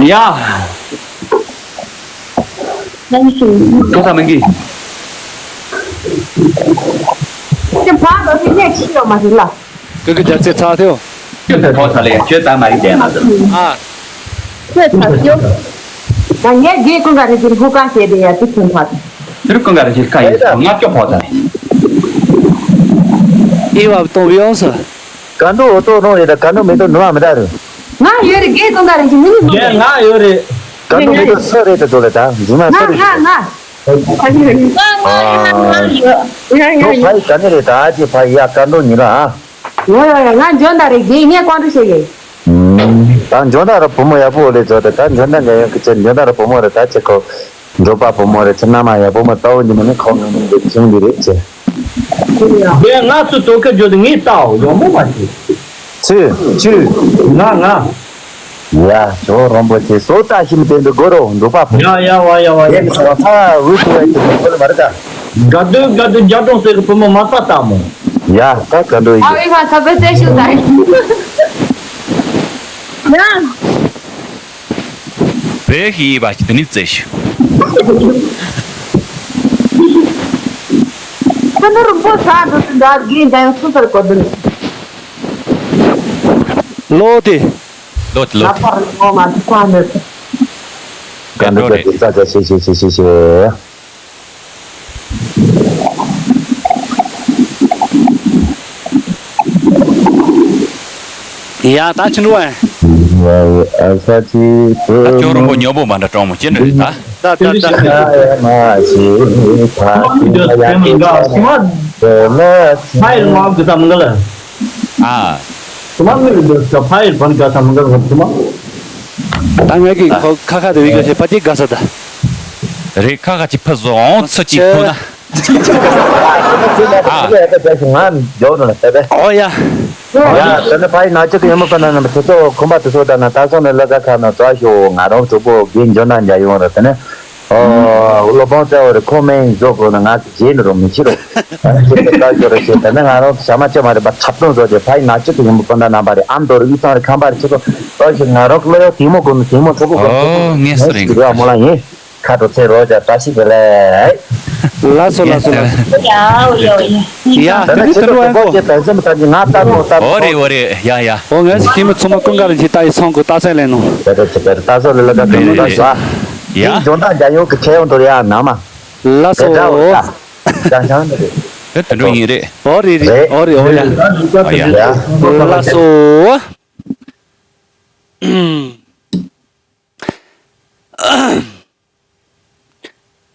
ཡ། ཁོ་ས་མིན་གི། ཁྱེད་ཕ་ལོ་ནི་གནས་ཆི་ཡོད་མ་རེད་ལ། ཀི་ཀི་རྒྱ་ཚད་ཚ་ཐེའོ། ཁྱོད་ད་ཁོ་ས་ལ་ཡ་ཁྱོད་ད་མ་རིག་དེ་ན་ད། ཨ། ཁྱོད་ཚ་ཐེའོ། ད་ངས་རྒན་ཀུན་དགའ་རིན་ཆེན་ཧུ་ཀ་བྱས་ཏེ་ཡ་དུས་ཚོད་འཕགས། དེར་ཀུན་དགའ་རིན་ཆེན་ཁ་ཡིན་ལྔ་བཅུ་འཕགས་ད། ཨེ་བ་གཏོང་བའི་ཡོང་ས། ག་འདུག་འོ་ཏོ་རོང་རེད་ད་ག་འདུག་མི་འདུག་ནུ་བ་མི་ད་རུ། ང་ཡོད་རེད་རྒན་ཀུན་དགའ་རིན་ཆེན་མི་ནི་མི་རྒན་ང་ཡོད་རེད། ག་འདུག་མི་འདུག་སུ་རེད་ད་ཚོ་ལ་ད་འཛིན་མ་སུ་རེད། ང་ང་ང་། ང་ང་ཡོད་ང་ང་ཡོད། ང་ང་ཡོད། ཕ་ཡི་ག་ནས་རེད་ད་ཨ་ཅེ་ཕ་ཡི་ཡ་ག་འདུག་ཉི་ལ་ཨ། ཡོ་ཡོ་ཡོ། ང་འཇོན་ད་རེད་རྒན། ངས་ཀོང་ཀྲུ་བཤད་ཡོད། ད་འཇོན་ད་ར་བུ་མོ་ཡག་པོ་ལས་ཚོ་ད་ད་འཇོན་ད་འགའ་ཡོད་ཀི་ཅེ་འཇོན་ད་ར་བུ་མོ་རེད་ད་ཅེ་ཁོ། འབྲོག་པ་བུ་མོ་རེད་ཚེ་ན་མ་ཡག་པོ་མ་ལྟ་བུ་ཉི་མ་ནི་ཁོ་ངོ་ནི་འདི་གཞུང་འདི་རེད་ཅེ། དེ་ང་ཚོ་དོ་ཁ་བརྗོད་དེ་ངས་ལྟའོ་ཡོང་མོ་མ་ཤེས། ཆུ་ཆུ། ང་ང་། ཡ་ཇོ་རོན་པོ་ཆེ་སོ་ལྟ་ཞིམ་དེ་འདི་སྒོ་རོ་འབྲོག་པ་བུ། ཡ་ཡ་བ་ཡ་བ་ཡ། ཡ་ཚ་ཚ་འུ་ཚོ་བའི་དེ་ཁོ་ལ་མ་རེད་ད། ག་དུས་ག་དུས་རྒྱ་གྲོང་ཟེར་གི་བུ་མོ་མ་རྩ་ལྟ་མོ། ཡ་ད་ག་འདྲ་ཡིན། ཨ་ཨི་ཁ་ཚ་བའི་རྩེ་ཤུགས་ད་ཡིན། ཡ། བོད་ཤི་ཡི་བ་ཞིག་དེ་ནི་བཙལ་ཞུ། ཁོ་ནོར་མགོ་ས་འགྲོ་དུ་འདྲ་རྒན་འདྲ་ཡང་སུ་སར་གོ་དུ་ནི། ལོ་དེ། ལོ་དེ་ལོ་དེ། ལག་པར་ངོ་མ་ཚ་ནས། ག་འདྲ་རེད། ཙག་ཙག་ཤེ་ཤེ་ཤེ་ཤེ་ཤེ། ཡ་ད་ཕྱི་འགྲོ་ཨེ། ཨ་ས་ཅི་ད་ཁྱོད་རོང་པོ་ཉོ་པོ་མ་འདྲ་གྲོང་མོ་ཅི་འདྲ་རེད་ད། ད་ད་ད། ཕ་ཡི་ལ་ང་གི་ས་མི་འགའ་ལ། ཨ། ད་ངས་ཀྱི་ཁ་ཁ་དེ་བི་ག་ཞེ་ཕ་ཅིག་དགའ་ས་ད། རེད་ཁ་ཁ་ཅིག་ཕ་བཟོ་འོང་ཚོ་ཅིག་ཁོ་ན། ཨ། ང་འཇོག་ནས་ད་ད། ཨོ་ཡ། ཡ་ད་ནི་ཕ་ཡི་ན་ཅིག་ཡོད་མོ་པ་ན་ན་དེ་ཚོ་ཁོམ་པ་དེ་ཚོ་ད་ན་ད་སོང་ནས་ལ་ད་ཁ་ན་ཙོ་ཤོ་ང་རང་གྲོགས་པོ་དགེ་འཇོག་ན་འཇའ་ཡོང་ར་ད་ནི། ཨོ། སློབ་དཔོན་རྩ་བ་རེ་ཁོ་མེན་བཟོ་དགོས་ན་ང་གི་རྗེས་ནི་རུ་མི་ཤི་རུ། ཁྱེད་ཚོ་ལྟ་སྐྱོ་རུ་བྱེད་དེ་ནི་ང་རང་ཞག་མ་ཅི་མ་རེད་པ་འཁྲབ་སྟོན་བཟོ་དེ་ཕ་ཡི་ན་ཅི་ཏུ་ཡིན་པ་ཁོ་ན་རྣམ་པ་རེད་ཨ་མདོ་རུ་ཨི་ཚང་རེ་ཁམས་པ་རེ་ཁྱེད་ཚོ་ལྟ་ཞིག་ང་རང་གི་བློ་ཡོད་དེ་མོ་དགོས་ནི་དེ་མོ་ཁྲོ་གོ་གོ་ཨོ་ངས་སུ་རིང་རེད་མོ་ལ་ཡིན་ཁ་དྲོ་ཚེ་རོ་ཇ་བཀྲ་ཤིས་བདེ་ལེགས། ལགས་སོ་ལགས་སོ་ལགས་སོ། ཡ་ཡ་ཡ། ཡ་དེ་ནི་དེ་རུ་ཨེ་གོ། ང་ལྟ་ནོ་ལྟ་ནོ། ཨོ་རེད་ཨོ་རེད་ཡ་ཡ། ཨོ་ངས་སི་ཁྱིམ་ཚང་མ་ཀུན་དགའ་རིན་ཆེན་ལྟ་ཡི་སང་གོ་ལྟ་ས་ལེན་ནོ། ད་ད་ད་ད་སོ་ལེ་ལ་ད་ད་ད་ད། ཡ། ཇོན་ཏང་ཇ་ཡོ་གི་ཁྱེད་ཡོང་དོ་ཡ་ན་མ། ལགས་སོ། ད་ད་ད་ད་ད་ད། ད་དུ་ཡིན་རེད། ཨོ་རེད་རེད་ཨོ་རེད་ཨོ་ཡ། ཨ་ཡ། ལགས་སོ།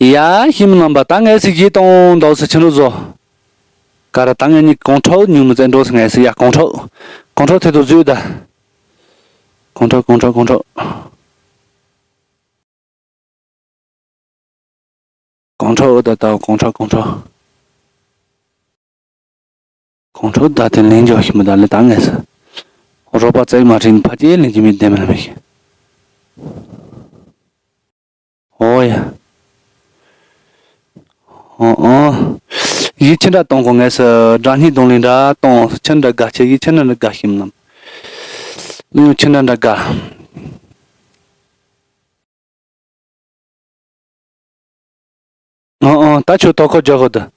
ཡ་ཤི་མི་རྣམ་པ་ད་ངས་སི་གི་གཏོང་འདོགས་སི་ཆི་འགྲོ་བཟོ། ག་ར་ད་ངས་ནི་གོང་ཁྲོ་ཉུང་མི་ཙེ་འགྲོ་སི་ངས་སི་ཡ་གོང་ཁྲོ། གོང་ཁྲོ་དེ་དུ་བཟོས་ད། གོང་ཁྲོ་གོང་ཁྲོ་གོང་ཁྲོ། གོང་ཁྲོ་ད་ད་གོང་ཁྲོ་གོང་ཁྲོ། གོང་ཁྲོ་ད་དེ་ལན་འཇོག་ཤི་མི་ད་ལེ་ད་ངས་སི། རོགས་པ་ཙེ་མ་དྲིན་ཕ་ཅེ་ལན་གྱི་མི་བདེ་མི་ལ་མི་ཤི། ཨོ་ཡ། ཨོ་ཨོ། ཡི་ཆི་འདྲ་གཏོང་གོ་ངས་སི་དགྲ་གཉིས་གདོང་ལེན་འདྲ་གཏོང་ཆི་འདྲ་དགའ་ཆེ་ཡི་ཆི་འདྲ་འདྲ་དགའ་ཤིམ་ལམ། ལུས་ཆི་འདྲ་འདྲ་དགའ། ཨོ་ཨོ་ད་ཁྱོད་དོ་ཁོ་རྒྱག་གོ་ད།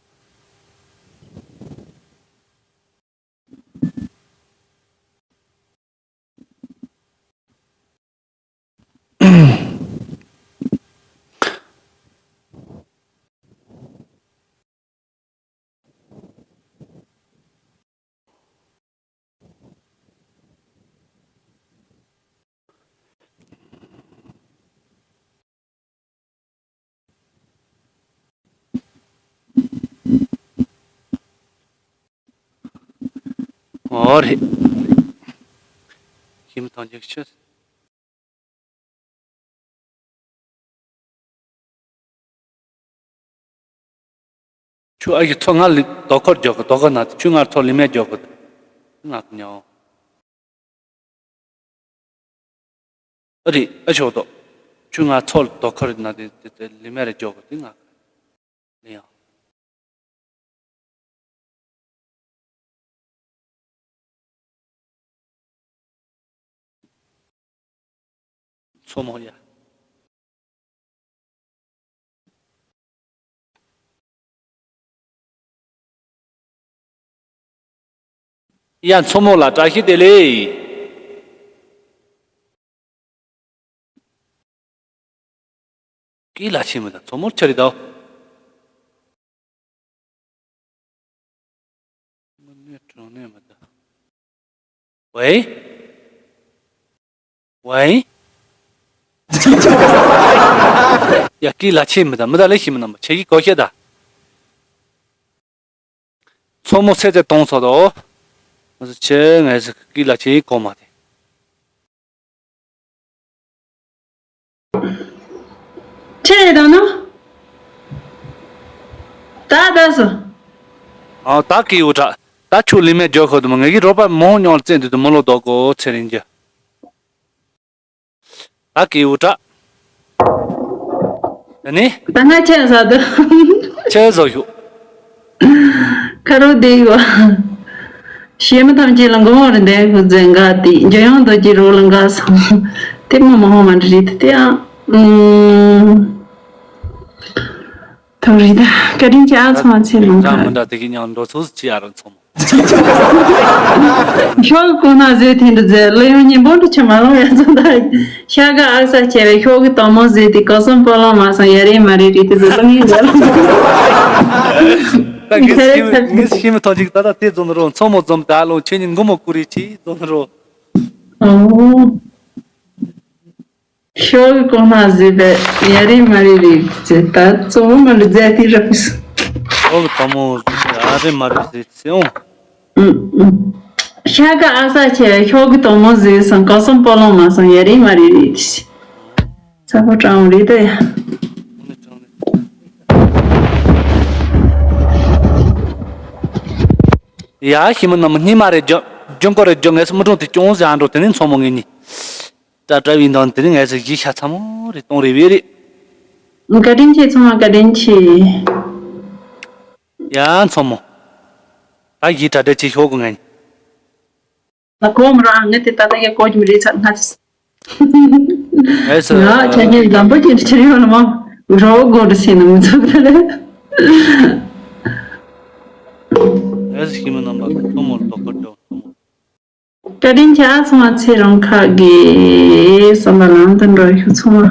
ཨོ་རེད། ཁྱིམ་ཐང་ཅིག་ཆུ། ཁྱོད་ཨ་ཡི་ཐོ་ང་ལི་དོ་ཁོར་འཇོག་གི་དོ་ཁོ་ན་ཁྱོད་ང་ཐོ་ལི་མེ་འཇོག་གི་ང་ཉོ། ཨ་རི་ཨ་ཆོག་དོ། ཁྱོད་ང་ཐོ་དོ་ཁོར་ན་དེ་དེ་ལི་མེ་རེ་འཇོག་གི་དེ་ང་ལི་ཡང་། མཚོ་མོ་ཡ། ཡ་མཚོ་མོ་ལ་བཀྲ་ཤིས་བདེ་ལེགས། ཀི་ལ་ཆི་མི་ད་མཚོ་མོར་ཆ་རི་ད། དངོས་གནས་དྲང་གནས་མི་ད། ཝེ། ཝེ། ཡ་ཀི་ལ་ཆི་མི་ད་མི་ད་ལེ་ཤི་མི་ན་མ་ཆེ་གི་གོ་ཤེ་ད། མཚོ་མོ་སེ་ཚེ་གཏོང་ཚོ་དོ། ང་ཚོ་ཆེ་ངས་ཀི་ལ་ཆི་གོ་མ་དེ། ཁྱེད་རེད་དང་ན། ད་ད་སོ། ཨ་ད་ཀི་འུ་དྲ། ད་ཆུ་ལི་མེ་འཇོག་ཁོ་དུ་མ་ངེད་ཀྱི་རོགས་པ་མོ་ཉོར་བཙན་དུ་དུ་མོ་ལོ་དོ་གོ་ཚེ་རིང་རྒྱུ། ད་ཀི་འུ་དྲ། ད་ནི། ད་ང་ཁྱེད་ཟ་དུ། ཁྱེད་ཟོ་ཞུ། ཁ་རོ་བདེ་ཡོད། ཞེ་མི་ཐམས་ཅད་ལ་མགོ་བོ་རེ་འདས་ཁུ་རྫས་འགའ་སྟེ་འཇོ་ཡང་རྡོ་རྗེ་རོ་ལ་འགའ་སོང་། དེ་མ་མ་ཧོ་མ་འདྲི་དེ་ཨ། ཐོ་རི་ད་བཀའ་དྲིན་ཆེ་ཨ་ཚང་ཚེ་ལུང་ཁ། མི་འདྲ་དེ་གི་ཉང་འགྲོ་ཚོ་ཅི་ཨ་རོ་ཚོ་མོ། ཤོག་གི་ཁོག་ནག་བཟོས་དེ་འདྲ་བཟོས། གླུ་དབྱངས་སྙན་པོ་འདྲ་ཆེ་མ་ལོང་ཡ་ཚོ་ད། ཤ་ཁ་ཨག་ས་ཆེ་བའི་ཤོག་གི་དོག་མོ་བཟོས་དེ་གོ་སོང་སྤོ་ལོང་མ་སོང་ཡ་རེད་མ་རེད་རེད་དེ་ཚོ་གླུ་ངན་བཟོས་ལ། ད་ངས་ཤེས་ངས་ཤེས་མི་ཐོན་ཅིག་ད་ད་དེ་རྫོང་རོ་མཚོ་མོ་འཛོམས་ད་ལོང་ཁྱོད་ཉིད་མགོ་མོ་ཀུ་རེ་ཆེ་རྫོང་རོ། ཨོ། ཤོག་གི་གོང་ན་བཟོས་པའི་ཡ་རེད་མ་རེད་རེད་ཟེར། ད་གཙོ་བོ་མ་ལུས་རྫས་དེ་རབ་ཟེར། ཤོག་གི་དོག་མོ་ཡ་རེད་མ་རེད་ཟེར་ཟེར་འོང་། ཨུམ་ཨུམ། ཤ་ཁ་ཨ་ས་ཆེ་བའི་ཤོག་གི་དོག་མོ་བཟོས་སོང་གོ་སོང་སྤོ་ལོང་མ་སོང་ཡ་རེད་མ་རེད་རེད་ཟེར། ཚ་པོ་དྲང་རེད་ད་ཡ། ཡ་ཤི་མི་ནམ་སྙིང་མ་རེད་ཇོ་ཇོན་གོ་རེད་ཇོ་ངས་སུ་མི་གྲོང་དེ་ཅུང་ཟད་ཨ་འགྲོ་དེ་ནི་མཚོ་མོ་ངེད་གཉིས། ཏྲ་ཏྲ་བའི་འདང་དེ་ནི་ངས་སུ་གཞི་ཤ་ཚ་མོ་རེད་གཏོང་རེ་བས་རེད། བཀའ་དྲིན་ཆེ་ཚང་མ་བཀའ་དྲིན་ཆེ། ཡ་མཚོ་མོ། ད་གཞི་ཏྲ་ཏྲ་ཆེ་ཤོག་གི་ངས། ང་གོ་མི་རང་ངས་དེ་ད་ལྟ་ཡ་གོ་རྒྱུ་མི་རེད་ཚ་ང་ཚོ། ངས་སུ། ང་ཆ་ངའི་ལམ་པོ་ཅན་ཕྱིར་ཡོང་ལ་མ་རོགས་གོ་རུ་སེ་ནི་མི་ཚོགས་ད་ལེ། ངས་སུ་ཤི་མི་རྣམ་པ་མཚོ་མོར་དོ་ཁུར་འགྲོ་མཚོ་མོ། བཀའ་དྲིན་ཆེ་ཚང་མ་ཚེ་རིང་ཁག་གི་བསམ་པ་ལམ་དུ་འགྲོ་ཤོག་ཚང་མ།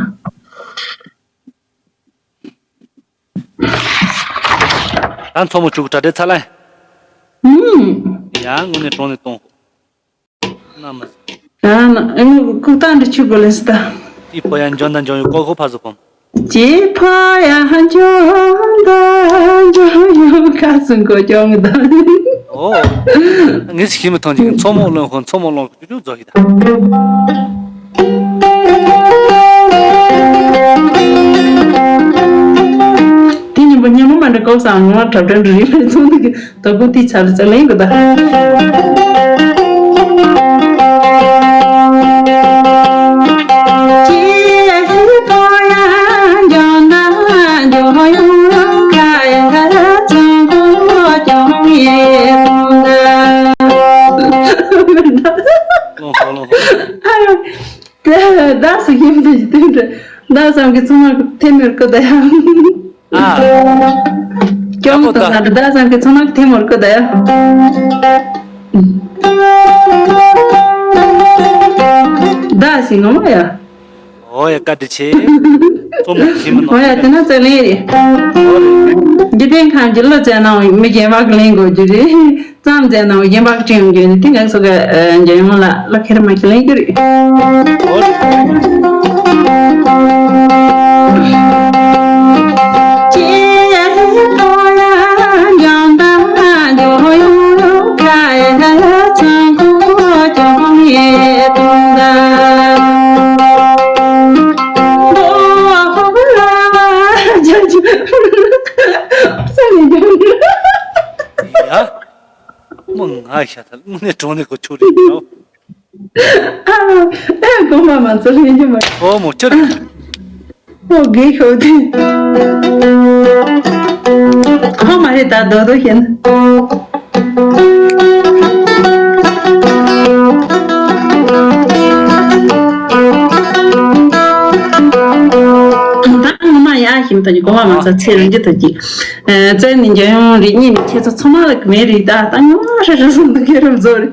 ད་མཚོ་མོ་བཅུག་གྲ་སྒྲིག་ཚར་ལ། ཧུམ། ཡང་དངོས་གནས་གྲོང་ནས་གཏོང་། ན་མ། ཡང་ན་ཨེ་ནི་ཁུག་རྟ་འདྲི་ཆུ་དགོས་ལེ་སི་ད། དེ་ཕོ་ཡང་འཇོན་དང་འཇོན་ཡོད་ཀོ་ཁོ་ཕ་ཟུ་ཕམ། ཅེ་ཕོ་ཡང་འཇོན་དང་འཇོན་ཡོད་ཁ་སུ་མགོ་ཀྱོང་དང་། ཨོ། ངས་ཤི་མི་ཐོན་ཅིག་མཚོ་མོ་ལོན་ཁོ་མཚོ་མོ་ལོན་ཁོ་ཅུ་ཅུ་རྫོགས་ཤིག་ད། དེ་ཉིན་པ་སྙན་མོ་མ་འདྲ་ཀོ་སང་ངོ་གྲབ་གྲབ་འདྲ་རེད་མེད་ཚོང་འདུག་གི་ད་གོ་དེ་ཚར་ཚར་ལེན་གི་ད། ལོང་ཧོ་ལོང་ཧོ། བདག་སུ་ཡིན་དུ་ཡིན་དུ་བདག་བསམ་གྱི་ཚོང་ལ་ཐེ་མེར་ཀོ་ད་ཡ། ཨ། ཀྱོང་དུ་ན་བདག་བསམ་གྱི་ཚོང་ལ་ཐེ་མེར་ཀོ་ད་ཡ། བདག་སི་ངོ་མ་ཡ། ཨོ་ཡ་བཀའ་དྲིན་ཆེ། གཙོ་མོ་ཤི་མི་ནོ། ཨོ་ཡ་དེ་ན་ཙེ་ལེ་རེད། འཇིག་རྟེན་ཁམས་ཀྱི་བློ་བཙན་ནའང་མི་རྒན་པ་གི་ལེན་དགོས་རྒྱུ་རེད། ཙམ་ཙམ་ནང་རྒན་པ་ཁྲིད་ཡོང་རྒྱུ་ནི་དེ་ངས་སོ་ག་འཇམ་ཡོང་ལ་བློ་ཁེར་མ་ཁྱེར་ལེན་རྒྱུ་རེད། ཡ། མོ་ང་ཤ་ཐལ་དངོས་གནས་གྲོང་ནས་གོ་ཆོད་རེད་ཡ། ཨ། ཨེ་གོ་མ་མ་ཚོ་ལེན་རྒྱུ་མ། ཨོ་མོ་ཅི་རེད། ཨོ་དགེ་ཤོག་དེ། ཁོ་མ་རེད་ད་རྡོ་རྡོ་ཤེས་ན། ད་ངོ་མ་ཡ་ཞིམ་ཐོག་གི་གོ་མ་མ་ཚོ་ཚེ་རིང་རྒྱུ་ཐོག་གི། བཙལ་ནས་འཇོན་ཡོང་རིག་གནས་མི་ཁྱེད་ཚོ་ཚང་མ་ལ་གི་མེད་རིག་ད་ད་ཉུང་ཧྲ་ཧྲ་སོང་འདུག་ཁྱེད་རང་ཚོ་རེད།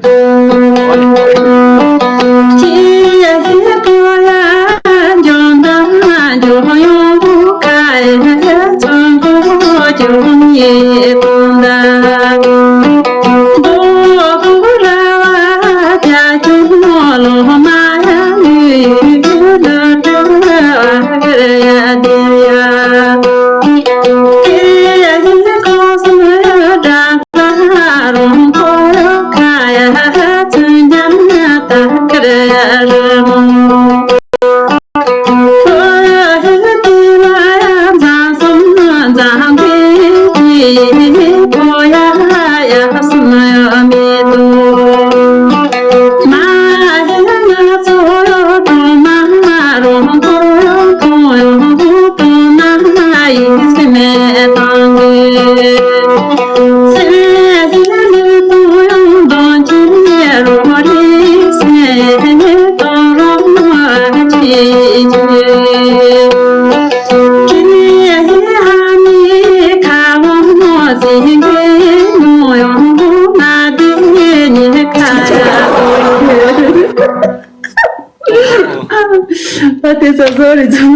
ཨ་དེ་ཚོ་བཟོ་རེད་ཚོ་ན།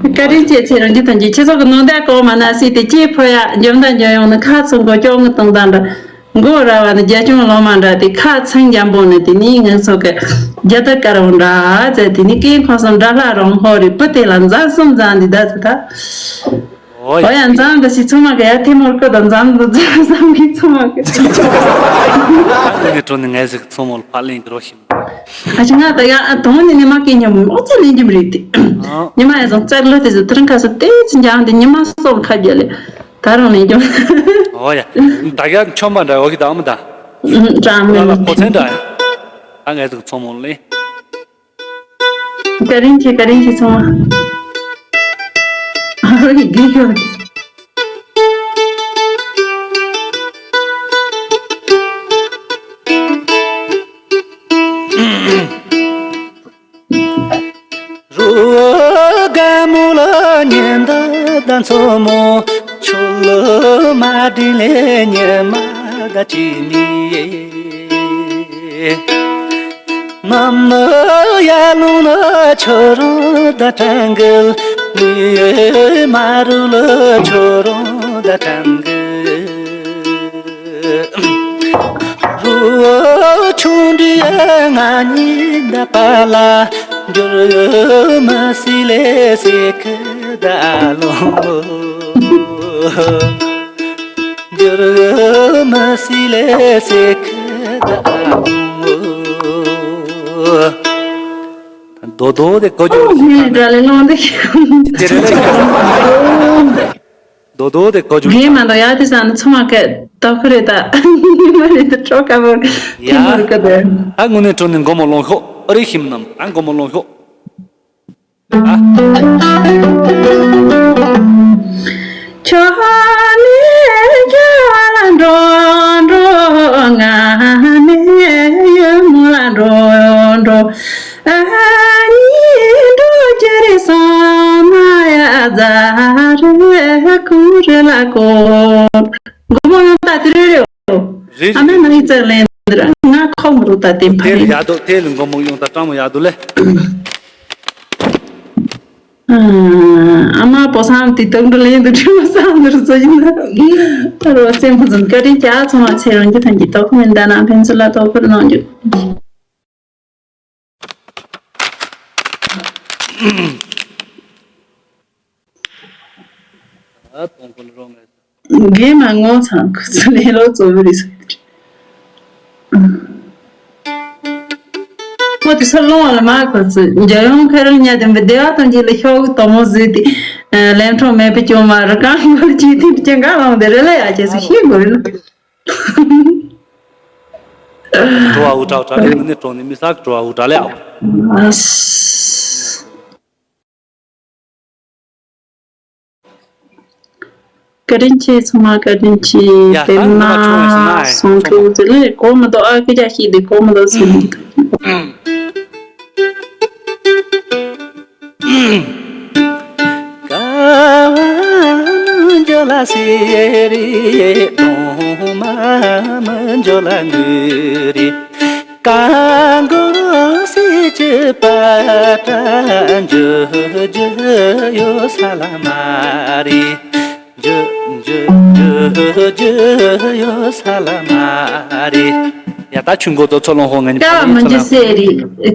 བཀའ་དྲིན་ཆེ། ཚེ་རིང་སྐྱིད་ཐོན་གྱིས་ཁྱེད་ཚོ་གི་ནང་དེ་གོ་མ་ན་སྲིད་དེ་སྐྱེས་ཕོ་ཡ་འཇོམས་དང་འཇོམས་ཡོང་ནི་ཁ་ཚོ་མགོ་ཀྱོག་ངི་དང་དང་འདྲ། མགོ་ར་བ་ནི་རྒྱ་ཆུང་ལོ་མ་འདྲ་དེ་ཁ་ཚང་འཇམ་པོ་ནི་དེ་ནི་ངན་ཚོ་གི་རྒྱ་ད་དཀར་བོ་འདྲ་ཟེར་དེ་ནི་སྐད་ཁོང་སོང་འདྲ་ལྷ་རང་ཧོ་རི་པུ་དེ་ལ་མཛའ་སུམ་མཛའ་འདི་ད་ཟེར་ད། ཨོ་ཡ། ཨོ་ཡ་མཛའ་འདི་ཞིག་ཚང་མ་གི་ཡ་ཐེ་མོར་ཀོ་དང་མཛའ་འདི་མཛའ་བསམ་གི་ཚང་མ་གི། ཨ་ནི་གྲོ་ནི་ངལ་ཟིག་ཚང་མོ་ལ་ཕ་ལེན་གི་རོ་ཤིམ། ཨ་ཅི་ང་ད་ཡ་ཨ་དོང་ནི་ཉི་མ་སྐད་ཉམས་ཨོ་ཙི་ལེན་གྱི་མི་རིགས་ཏེ། ཨ། ཉི་མ་ཡ་བཟང་ཙག་ལོ་དེ་ཚོ་ཐུར་ཁ་སོ་ཏེ་ཚི་འཇང་དེ་ཉི་མ་སོགས་ཁ་རྒྱ་ལེ། ད་རུང་ལེན་གྱི་མི། ཨོ་ཡ། ད་ཡ་ཆོ་མ་འདྲ་ཨོ་གི་ད་ཨ་མ་ད། ཨུམ་ཀྲང་མེ་ལ་ལ་ཁོ་ཚན་འདྲ་ཡ། ད་ངལ་ཟིག་ཚང་མོ་ལེན། བཀའ་དྲིན་ཆེ། བཀའ་དྲིན་ཆེ་ཚང་མ། ཨ་རོ་ཡི་གེ་ཤོར། རོ་ག་མོ་ལ་ཉན་ད་ད་མཚོ་མོ། ཆུ་ལ་མ་དྲིན་ལས་ཉན་མ་ད་ཅི་ནི། ནམ་ནི་ཡར་ལུང་ལ་ཆུ་རུ་ད་ཀྲང་གི། ནི་མ་རུ་ལ་ཆུ་རུ་ད་ཀྲང་གི། རུ་ཆུང་འདི་ང་གཉིས་ད་པ་ལ། འགྱུར་མ་སྲིད་ལས་སྲེག་གི་ད་ལོ། འགྱུར་མ་སྲིད་ལས་སྲེག་གི་ད་ལོ། རྡོ་རྡོ་དེ་གོ་རྒྱུ་ཨོ་ཧེ་དྲ་ལེ་ལོང་དེ། དེ་རེད་ལེ། རྡོ་རྡོ་དེ་གོ་རྒྱུ་རྒན་མ་གཏོགས་ཡ་དེ་ས་ནི་ཚོ་མ་གད་ཏོ་ཁུ་རེད་ད། ཉི་མ་རེད་ད་ཁྲོ་ཀ་བོར་ཡ། ཁི་མོར་ཀ་དེ། ཨ་དངོས་གནས་དྲང་གནས་མགོ་མ་ལོང་ཤོག་ཨ་རེ་ཤིམ་ནམ་ཨ་མགོ་མ་ལོང་ཤོག་ཨ། ཁྱོད་ནི་རྒྱ་ལ་འགྲོ་འགྲོ་ང་ནི་ཡུལ་མོ་ལ་འགྲོ་འགྲོ། ཨ་ནི་འགྲོ་རྒྱུ་རེད་བསམ་ན་ཡ་རྫ་རི་ཁུ་རི་ལ་ཀོ། མགོ་མོ་ཡང་ད་དེ་རེད་རེད། རེད་ཨ་མའི་ནང་ཡི་རྩེར་ལེན་འདིར་ང་ཁོ་མི་རུ་ད་དེ་ཕ་དེ་ལ་རེད། ཡག་འདུག་དེ་ལ་མགོ་མོ་ཡོང་ད་སྤྲང་མོ་ཡག་འདུག་ལེ། ཨ་མ་པོ་སང་དེ་དང་འགྲོ་ལེན་དུ་ཁྲིམས་སང་འདིར་བཟོ་ཡིན་ན། ད་རོ་སེམས་ཁོ་ཚོ་བཀའ་དྲིན་ཀྱག་ཚང་མ་ཚེ་རང་གི་ཐང་གི་ཏོག་མིན་ད་ན་ཕན་ཚུན་ལ་ཏོག་ཁུར་གནང་རྒྱུ། ཨ་སྟོང་ཁོ་ལ་རོགས་ངས། རྒན་མ་ངོ་ཚང་ཁོ་ཚོ་ལས་ལོ་ཙོ་བོ་རེད་ཟེར། ཁོ་དེ་ས་ལོང་བ་ལ་མ་ཁོ་ཚོ་རྒྱལ་ཡོངས་ཁ་རལ་ཉལ་དེ་འབུ་བདེ་བ་དང་གྱི་ལ་ཤོག་གི་དོ་མོ་ཟོས་ཏེ། ལན་གྲོགས་མེད་པའི་སྐྱོ་མ་རི་ཀང་མོར་གྱིས་དེ་སྐྱེ་འགག་ལངས་དེ་རེ་ལ་ཡ་ཅེས་སུ་ཤེས་དགོས་རེད་ན། འགྲོ་བ་འུ་དྲག་དྲག་ལས་ངུ་ནས་གྲོགས་ནས་མི་ས་འགྲོ་བ་འུ་དྲག་ལས་ཨའོ། བཀའ་དྲིན་ཆེ་ཚང་མ་བཀའ་དྲིན་ཆེ། ཡ་པད་ད་ནུ་མ་ཆུང་བ་ཞིག་ན་ཡ་སོང་ཚང་མ་ཁྲོ་ཚེ་ལེ་གོ་མི་འདུག་ཨ་ཀི་ཅག་ཤིག་དེ་གོ་མི་འདུག་ཟེར་ནས། ཀ་བ་མི་འཇོ་ལ་སེ་རི་གདོང་མ་མི་འཇོ་ལ་ནི་རི། ཀ་གོ་རོ་སི་ཅི་པ་ཏྲ་འཇུ་འཇུ་ཡོ་ས་ལ་མ་རི། འཇུ་འཇུ་འཇུ་འཇུ་ཡོ་ས་ལ་མ་རི། ཡ་ད་ཆུ་མགོ་ཏོ་ཚོ་ལོང་ཧོ་ང་ནི་ཀ་བ་མི་འཇུ་སེ་རི།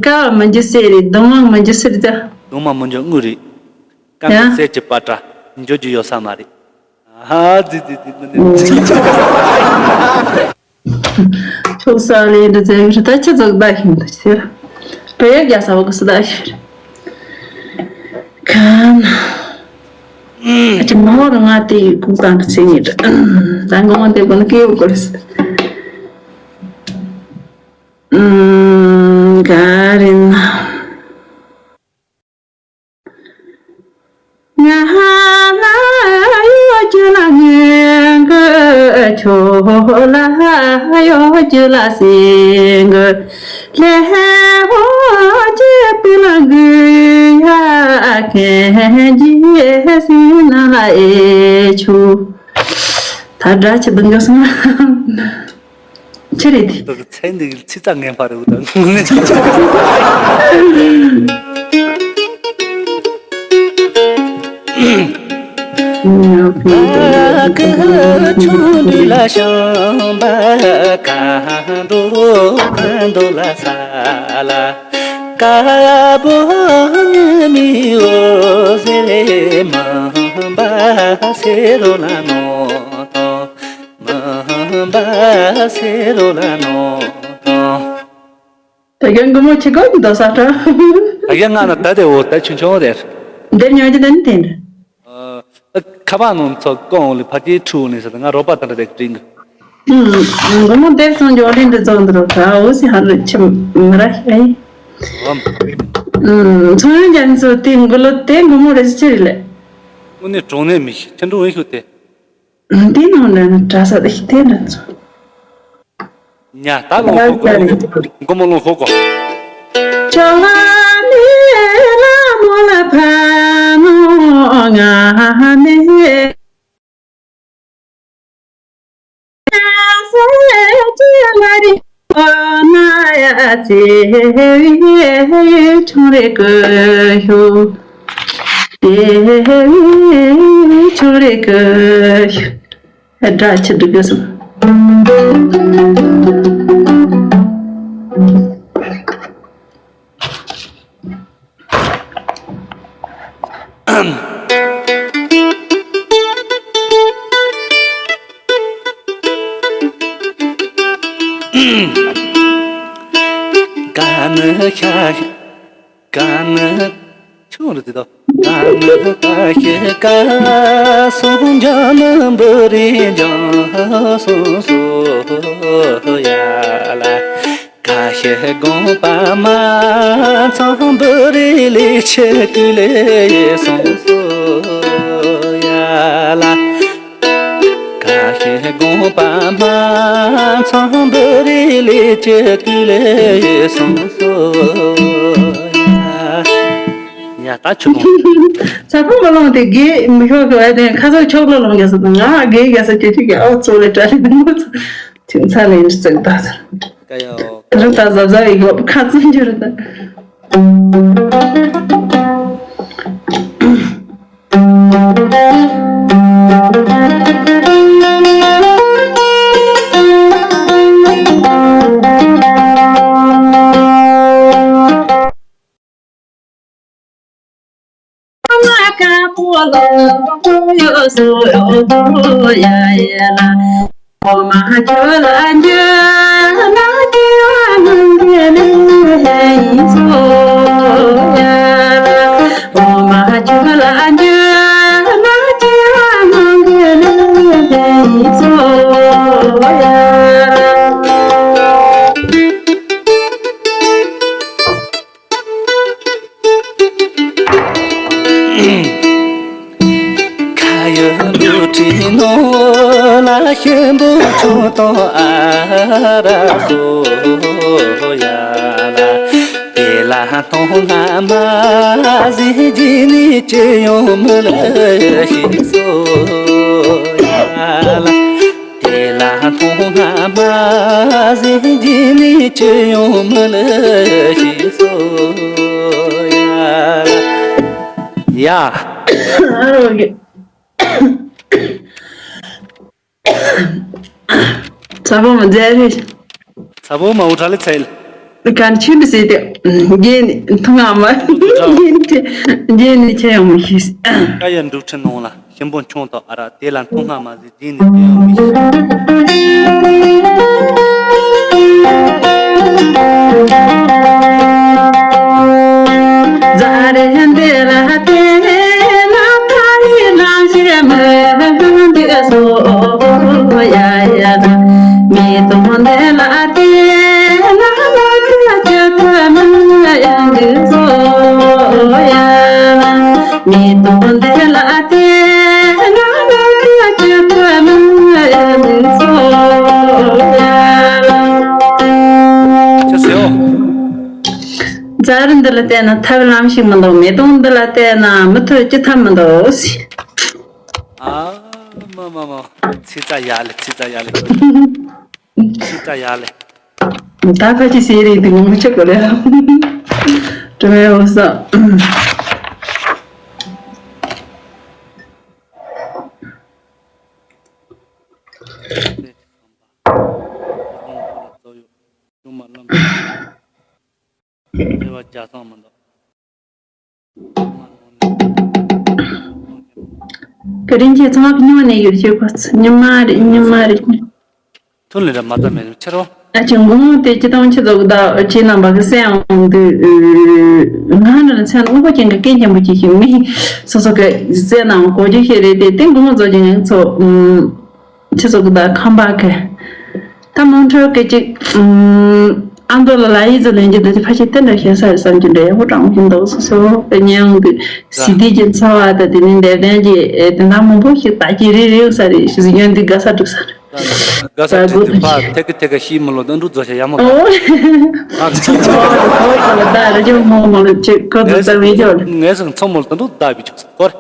ཀ་བ་མི་འཇུ་སེ་རི། གདོང་མ་མི་འཇུ་སེ་རི་ད། གདོང་མ་མི་འཇུ་དངུལ་རི། ཀ་གོ་ཡ། སེ་ཅི་པ་ཏྲ་འཇུ་འཇུ་ཡོ་ས་མ་རི། ཧ་ཙི་ཙི་ཙི་མི་ནི། ཕྱོགས་ས་ལས་འདི་ཚེ་རི་ད་ཆི་ཟིག་བདག་ཤིང་འདི་ཟེར། བོད་ཡིག་རྒྱ་ས་བ་གི་སི་བདག་ཤིང་། ཁ་ན། ཨ་ཅི་མ་བར་ང་དེ་ཡི་ཁུག་དང་གི་ཚེ་ཉིད། ད་ང་དེ་གོ་ན་སྐྱེ་བོ་གོ་རེ་སི། ག་རེ་ན། ང་ལ་གཡོ་སྒྱུ་ལ་ངན་གི་ཁྱོད་ལ་གཡོ་སྒྱུ་ལ་སེང་གི་ལས་འོ་སྐྱེ་པི་ལ་གུ་ཡ་ཁན་གྱི་སེ་ན་ལ་ཨེ་ཆུ། ད་སྒྲ་ཆི་དང་གི་སོང་། ཆི་རེད་དེ། འདི་གི་ཚེ་འདི་གི་ཚེ་ཙག་ངན་པ་རེད་འདུག་ངུ་ནས་ཆི་ཆི། ཁ་ཁ་ཆུང་དུས་ལ་ཤམ་པ་ཁ་འགྲོ་ཁ་འདོ་ལ་ས་ལ། ཀ་བོ་ནི་མི་འོ་ཟེར་མ་འབའ་ཟེར་རོ་ལ་ནོ་ཏོ། མ་འབའ་ཟེར་རོ་ལ་ནོ་ཏོ། ད་ག་མགོ་མོ་ཆེ་གོ་འདོ་ས་ཏྲ། ད་ག་ང་ན་ད་དེ་འོ་ད་ཆུང་ཆུང་རེད། འདིར་ཉོ་རྒྱུ་དེ་ནི་དེ་འདྲ། ཨ། ཁ་པར་ནང་ཚོ་ཀོང་ལི་ཕ་གིའི་ཕྲུ་གུ་ནི་ཟེར་ང་རོགས་པ་དང་འདྲ་དེ་དྲིན་གི། ཨུམ། མགོ་མོ་དེབ་སོང་འཇོག་ལེན་དུ་བཙོང་འདུག་རོགས་ཨ་འོ་སི་ཧ་རུ་ཆི་མི་ར་ཤ་ཡི། ཨོམ། ཨུམ། ཚོང་ཡང་རྒྱན་ཚོ་དེ་མགོ་ལོ་དེ་མགོ་མོ་རེ་ཆི་རེ་ལེ། དངོས་གནས་གྲོང་ནས་མི་ཤི་ཁྱེད་འགྲོ་འོས་ཤོད་དེ། དེ་ནང་ལ་གྲྭ་ས་དེ་ཤི་དེ་འདྲ་ཚོ། ཉ་ད་ལོང་ཧོ་གོ། མགོ་མོ་ལོང་ཧོ་གོ། ཅོ་ལ་ནི་ལ་མོ་ལ་ཕ་ནོ་ང་ནི། ས་ཅི་ལ་རི་ཨོ་ན་ཡ་ཙེ་ཆུང་རེ་ཀོ་ཤུ། ཆུང་རེ་ཀོ་ཤུ། ཨེ་སྒྲ་ཆེ་འགྲིག་གི་སོང་། ག་ནི་ཤ། ག་ནི་ཆུང་རུ་དེ་དོ། ག་ནི་ཀ་ཤི་ཀ་སོང་ཇ་ནི་འབུ་རི་ཇ་སོང་སོ་ཡ་ལ། ཀ་ཤི་དགོངས་པ་མ་ཚང་འབུ་རི་ལི་ཆི་ཀུ་ལེ་སོང་སོ་ཡ་ལ། ཀ་ཤི་དགོངས་པ་མ་ཚང་འབུ་རི་ལི་ཆི་ཀུ་ལེ་སོང་སོ་ཡ། ཡ་ད་ཆུ་ལོང་། ས་ཕོ་མ་ལོང་དེ་དགེ་མི་ཤོག་གི་བ་དེ་ཁ་སང་ཆོག་ལོ་ལོང་རྒྱ་ས་དང་ང་དགེ་རྒྱ་ས་ཁྱོད་ཁྱོད་ཀྱི་ཨོ་ཚོ་ལེ་དྲ་ལེ་དང་ཚོ་ཁྱོད་ཚ་ལེ་འདྲི་ཙེག་ད་ཟེར། ཀ་ཡོ། རི་ད་ཟབ་ཟབ་ཡི་གོ་ཁ་ཚུན་འགྱུར་ད། ཁ་ཡོད་འདུ་བྲིས་ནོ་ལ་ཤན་པོ་ཆུང་དང་ཨ་ར་སོ་ཡ་ལ། དེ་ལ་མཐོང་ལ་མ་ཟིན་གྱི་ནི་ཅི་ཡོང་མི་ལ་ཤི་སོ་ཡ་ལ། དེ་ལ་མཐོང་ང་མ་ཟིན་གྱི་ནི་ཅི་ཡོང་མི་ལ་ཤི་སོ་ཡ། ཡ། ཚ་བོ་མ་མཛད་རེད། ཚ་བོ་མ་འུ་ཁྲ་ལི་ཚལ། གན་ཆི་འདི་ཟེར་ཏེ། རྒྱན་ཐུང་ང་མ། རྒྱན་ཆེ་རྒྱན་ནི་ཆེ་ཡང་མི་ཤེས། ཀ་ཡ་འབྲུག་ཁྲི་ནང་ལ། ཤིང་ཕོ་མཆོང་དང་ཨ་རག་དེ་ལ་མཐོང་སྔ་མ་ཟིག་སྦྱིན་ནས་དེ་ཡང་མི་ཤེས། ཛ་རེ་འདི་ལ་དེ་ལ་ཕ་ཡི་ལང་ཤེས་མི་འདི་སོ་ཡ་ཡ་ན། མི་གཏོང་འདི་ལ་དེ་ལ་ལ་ཁ་ཅི་ཐ་མ་ཡང་འདི་སོ་ཡ་ན། མི་དོན་དེ་ལ་དེ་ན་ལ་ཅི་ཐོས་མི་ཡ་མི་སོ་ཡ། ཅི་ཟེར་འོ། ཛ་རེ་འདི་ལ་བལྟས་ན་ཐབས་ལམ་ཞིག་མི་འདུག་མི་དོན་འདི་ལ་བལྟས་ན་མི་ཐོས་ཅི་ཐབས་མི་འདུག་ཨ་མ་མ་མ། ཚིག་རྩ་ཡག་ལེ། ཚིག་རྩ་ཡག་ལེ། ཤི་ཙ་ཡ་ལེ། ད་ཁ་ཅི་ཟེར་རེད་འདི་ངོ་མི་ཆགས་གོ་ལེ། དྲི་མེད་འོ་ས། བཀའ་དྲིན་ཆེ། ཚང་མ་སྙིང་ནས་ཡོད་ཆེ་གོ། ཉི་མ་རེད། ཉི་མ་རེད། ཐུན་ལས་ར་མ་ཙམ་མེད་ཆེ་རོ། ཨ་ཅེ་མགོ་རྨོངས་དེ་ཅི་ཐང་ཆེ་ཚོགས་ད་ཅི་རྣམ་པ་གི་སེམས་འོང་དུས། ང་ནི་མཚན་དངོས་པོ་ཅན་གྱི་སྐད་ཆེན་པོ་ཅིག་ཞིག་མི་སོ་སོ་གི་སེམས་ནང་གོ་རྒྱུ་ཞིག་རེད་དེ། དེ་མགོ་རྨོངས་ཚོགས་ཀྱི་ངང་ཚོགས། ཁྱེད་ཚོ་གི་ད་ཁམས་པ་གི་ད་མོང་ཁྲོལ་གི་ཅིག་ཨ་མདོ་ལ་ལ་ཡིད་ཚོ་ལེན་རྒྱུ་འདི་ཕལ་ཆེར་དེ་འདྲ་ཞེ་ས་རེད་བསམ་གྱི་འདྲ། ཡག་པོ་དྲང་གི་འདུག་སོ་སོ་གི་ཉན་འོང་དུས་ཟི་ལྡན་གྱི་ཚ་བ་དང་དེ་ནས་འདེབས་ལྡན་གྱི་དེ་འདྲ་མང་པོ་ཞིག་ད་ཀྱི་རེ་རེ་ཡོད་ས་རེད། ཞེས་ཡོན་འདི་དགའ་ས་འགྲོ་ས་རེད། དགའ་ས་ཁྲིད་དུ་ཕ་ཐེ་གི་ཐེ་གི་ཤི་མི་ལོ་དོན་འགྲུབ་རྫོགས་ཤ་ཡ་མོ། ཨོ། ང་ཚོ་ད་རེ་ཇོ་མོ་མོ་ལ་ཅིག་ཁོ་ཚོ་ད་མི་ཇོ། ངས་སང་ཚོ་མོ་ལ་དོན་འགྲུབ་ད་བི་ཆོག་ས། སྐོར།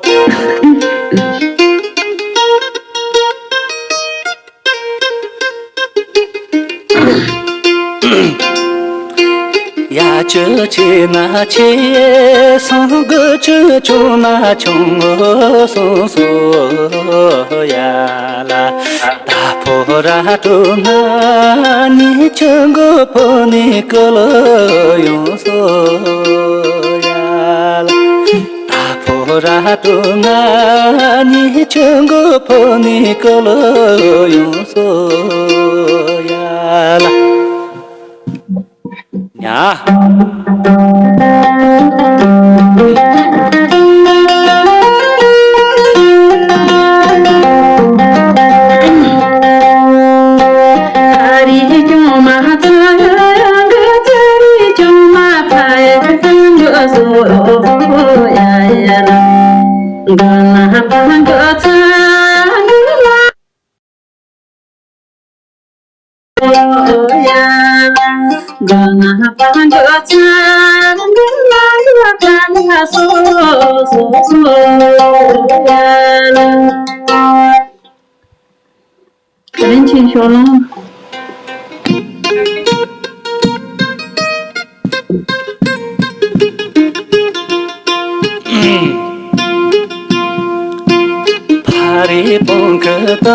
ཡ་ཆོས་ཆེ་ན་ཆེ་སོང་གི། ཆོས་ཆུང་ན་ཆུང་ངུ་སོང་སོ་ཡ་ལ། ད་ཕོ་ར་སྤྲོ་ན་ནི་ཆུ་མགོ་ཕོ་ནི་ཀོ་ལོ་ཡོང་སོ་ཡ་ལ། ད་ཕོ་ར་སྤྲོ་ན་ནི་ཆུ་མགོ་ཕོ་ནི་ཀོ་ལོ་ཡོང་སོ་ཡ་ལ། ཉ། བཀའ་དྲིན་ཆེ་ཤོག་ལོང་། ཕ་རི་བོང་ཁ་ཏ་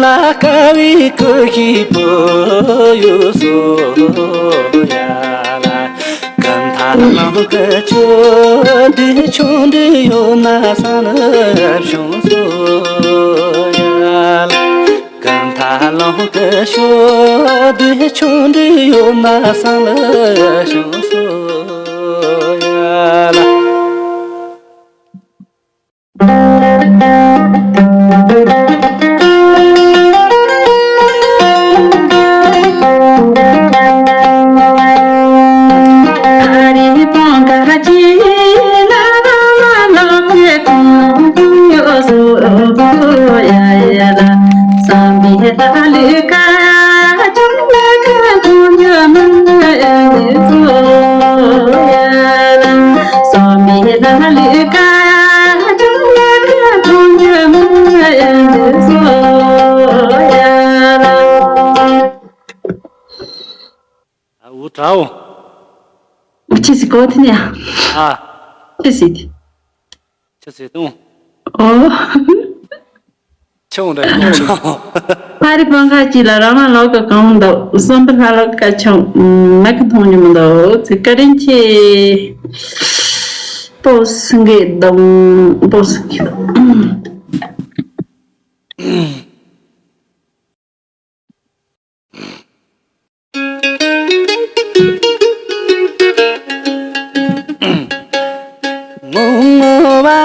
ལ་ཀ་བི་ཀུ་ཤི་པོ་ཡོ་སོ་ཡ་ལ། ག་ཐ་ལང་གི་ཆོས་འདི་ཆུང་འདི་ཡོད་ན་ས་ལ་བྱུང་སོ་ཡ་ལ། ག་ཐ་ལང་གི་ཆོས་འདི་ཆུང་འདི་ཡོད་ན་ས་ལ་བྱུང་སོ་ཡ་ལ། ཨ་འུ་དྲའོ། འུ་ཅི་ཟིག་གོ་ཐི་ནི་ཡ། ཨ། ཅི་ཟིག་ཅི་ཟིག་ཏུང་། ཨོ། ཆུང་འདྲ་ཡོད་ཆོག་ཕ་རི་སྤང་ཁ་ཅིག་ལ་ར་མ་ལོ་ཀ་གང་འདུག་བསམ་པ་ལྷ་ལོ་ཀ་ཆང་མ་གི་མཐོང་རྒྱུ་མི་འདུག་ཚེ་བཀའ་དྲིན་ཆེ། པོ་སིང་གེ་དང་པོ་སིང་གེ་དང་། ངོ་བོ་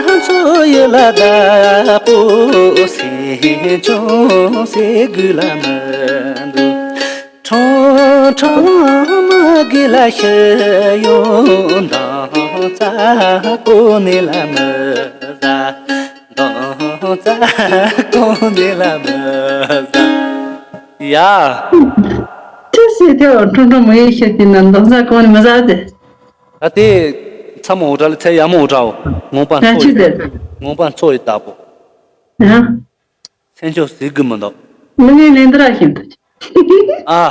མཚོ་ཡི་ལ་བདག་པོ་སེམས་ཆུང་སེ་གུ་ལ་མི་འདུག་ཁྲང་ཁྲང་མི་གི་ལ་ཤི་ཡོང་དང་ཙ་གོ་ནི་ལ་མི་ཟ། དང་ཙ་གོ་ནི་ལ་མི་ཟ། ཡ། ཅི་ཟེར་དེ་འོ་ཁྲང་ཁྲང་མི་གི་ཤི་དེ་ན་དང་ཙ་གོ་ནི་མི་ཟ་དེ། ད་དེ་ཚ་མོ་འུ་དྲ་ལ་ཚེ་ཡ་མོ་འུ་དྲའོ། ངོ་པ་ཡ་མཚོ་ཅི་ཡི་ཟེར། ངོ་པ་མཚོ་ཡི་བདག་པོ། ཡ། སེམས་ཆུང་ཟིག་གི་མི་འདུག་མི་ངན་ལན་འདི་ར་ཤེས་མི་ཐུབ། ཨ།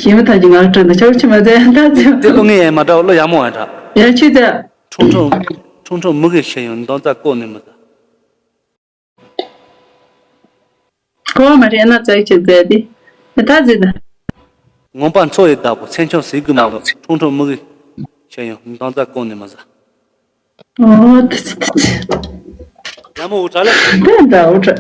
ཤེས་མི་ཐུབ་ཀྱི་ང་སྤྲོད་འདི་ཆོག་ཆི་མ་ཟད་ད་ཚེ། དེ་ལོ་ངས་ཡང་མ་འདྲ་བ་ལོ་ཡ་མོ་ཨ་འདྲ། ཡ་ཆི་ཟེར། ཁྲུང་ཁྲུང་། ཁྲུང་ཁྲུང་མི་གི་ཤེས་ཡོང་འདང་རྩ་བཀོག་ནས་མི་ཟ། གོ་མ་རེད་ན་ཙག་ཆི་ཟེར་དེ། ད་ཟེར་ད། ངོ་པ་མཚོ་ཡི་བདག་པོ་སེམས་ཆུང་ཟིག་གི་མི་འདུག་ཁྲུང་ཁྲུང་མི་གི་ཤེས་ཡོང་འདང་རྩ་བཀོག་ནས་མི་ཟ། ཨོ་ཏི་ཙི་ཏི་ཙི། ཡ་མོ་འུ་དྲ་ལེ། དེ་འདྲ་འུ་དྲ།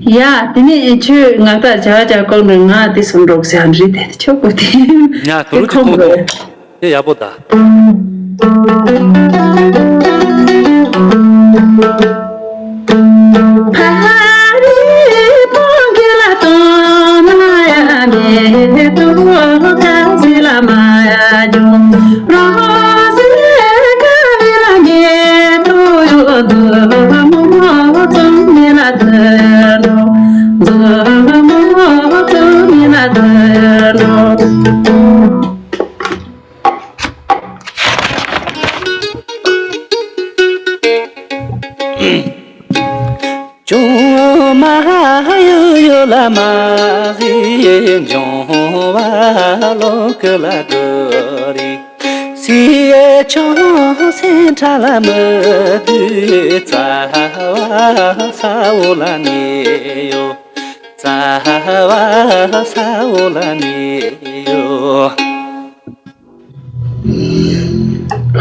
ཡ། དེ་ནས་ཁྱོད་ང་ལྟར་བྱ་བ་བྱ་སྐོར་འདྲ། ང་དེ་སུ་འགྲོགས་ཟེར་རེད་དེ། ཆོག་གོ་དེ། ཡ། དུ་རུ་ཅི་ཐོང་དོ། དེ་ཡག་པོ་ད། ཅུང་མ་ཡོད་ཡོད་ལ་མ་ཟི་འབྱུང་བ་ལོ་ཀུ་ལ་དུ་རི། སི་ཡེ་ཆུང་སེ་ཁྲ་ལ་མི་དུ་རྩ་བ་ས་འོག་ལ་ནི་ཡོད། རྩ་བ་ས་འོག་ལ་ནི་ཡོད།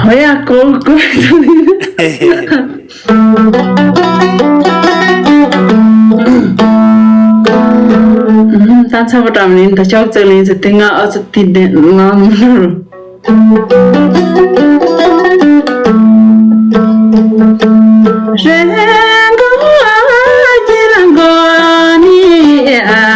ཧོ་ཡ་ཀོ་ཀོ། ད་ཚ་བོ་བཀྲམ་ལིན་ད་ཅོག་ཙེ་ལིན་ཟེར་དེ་ང་ཨ་ཙི་དེ་ལ་མི་རུ། རེད།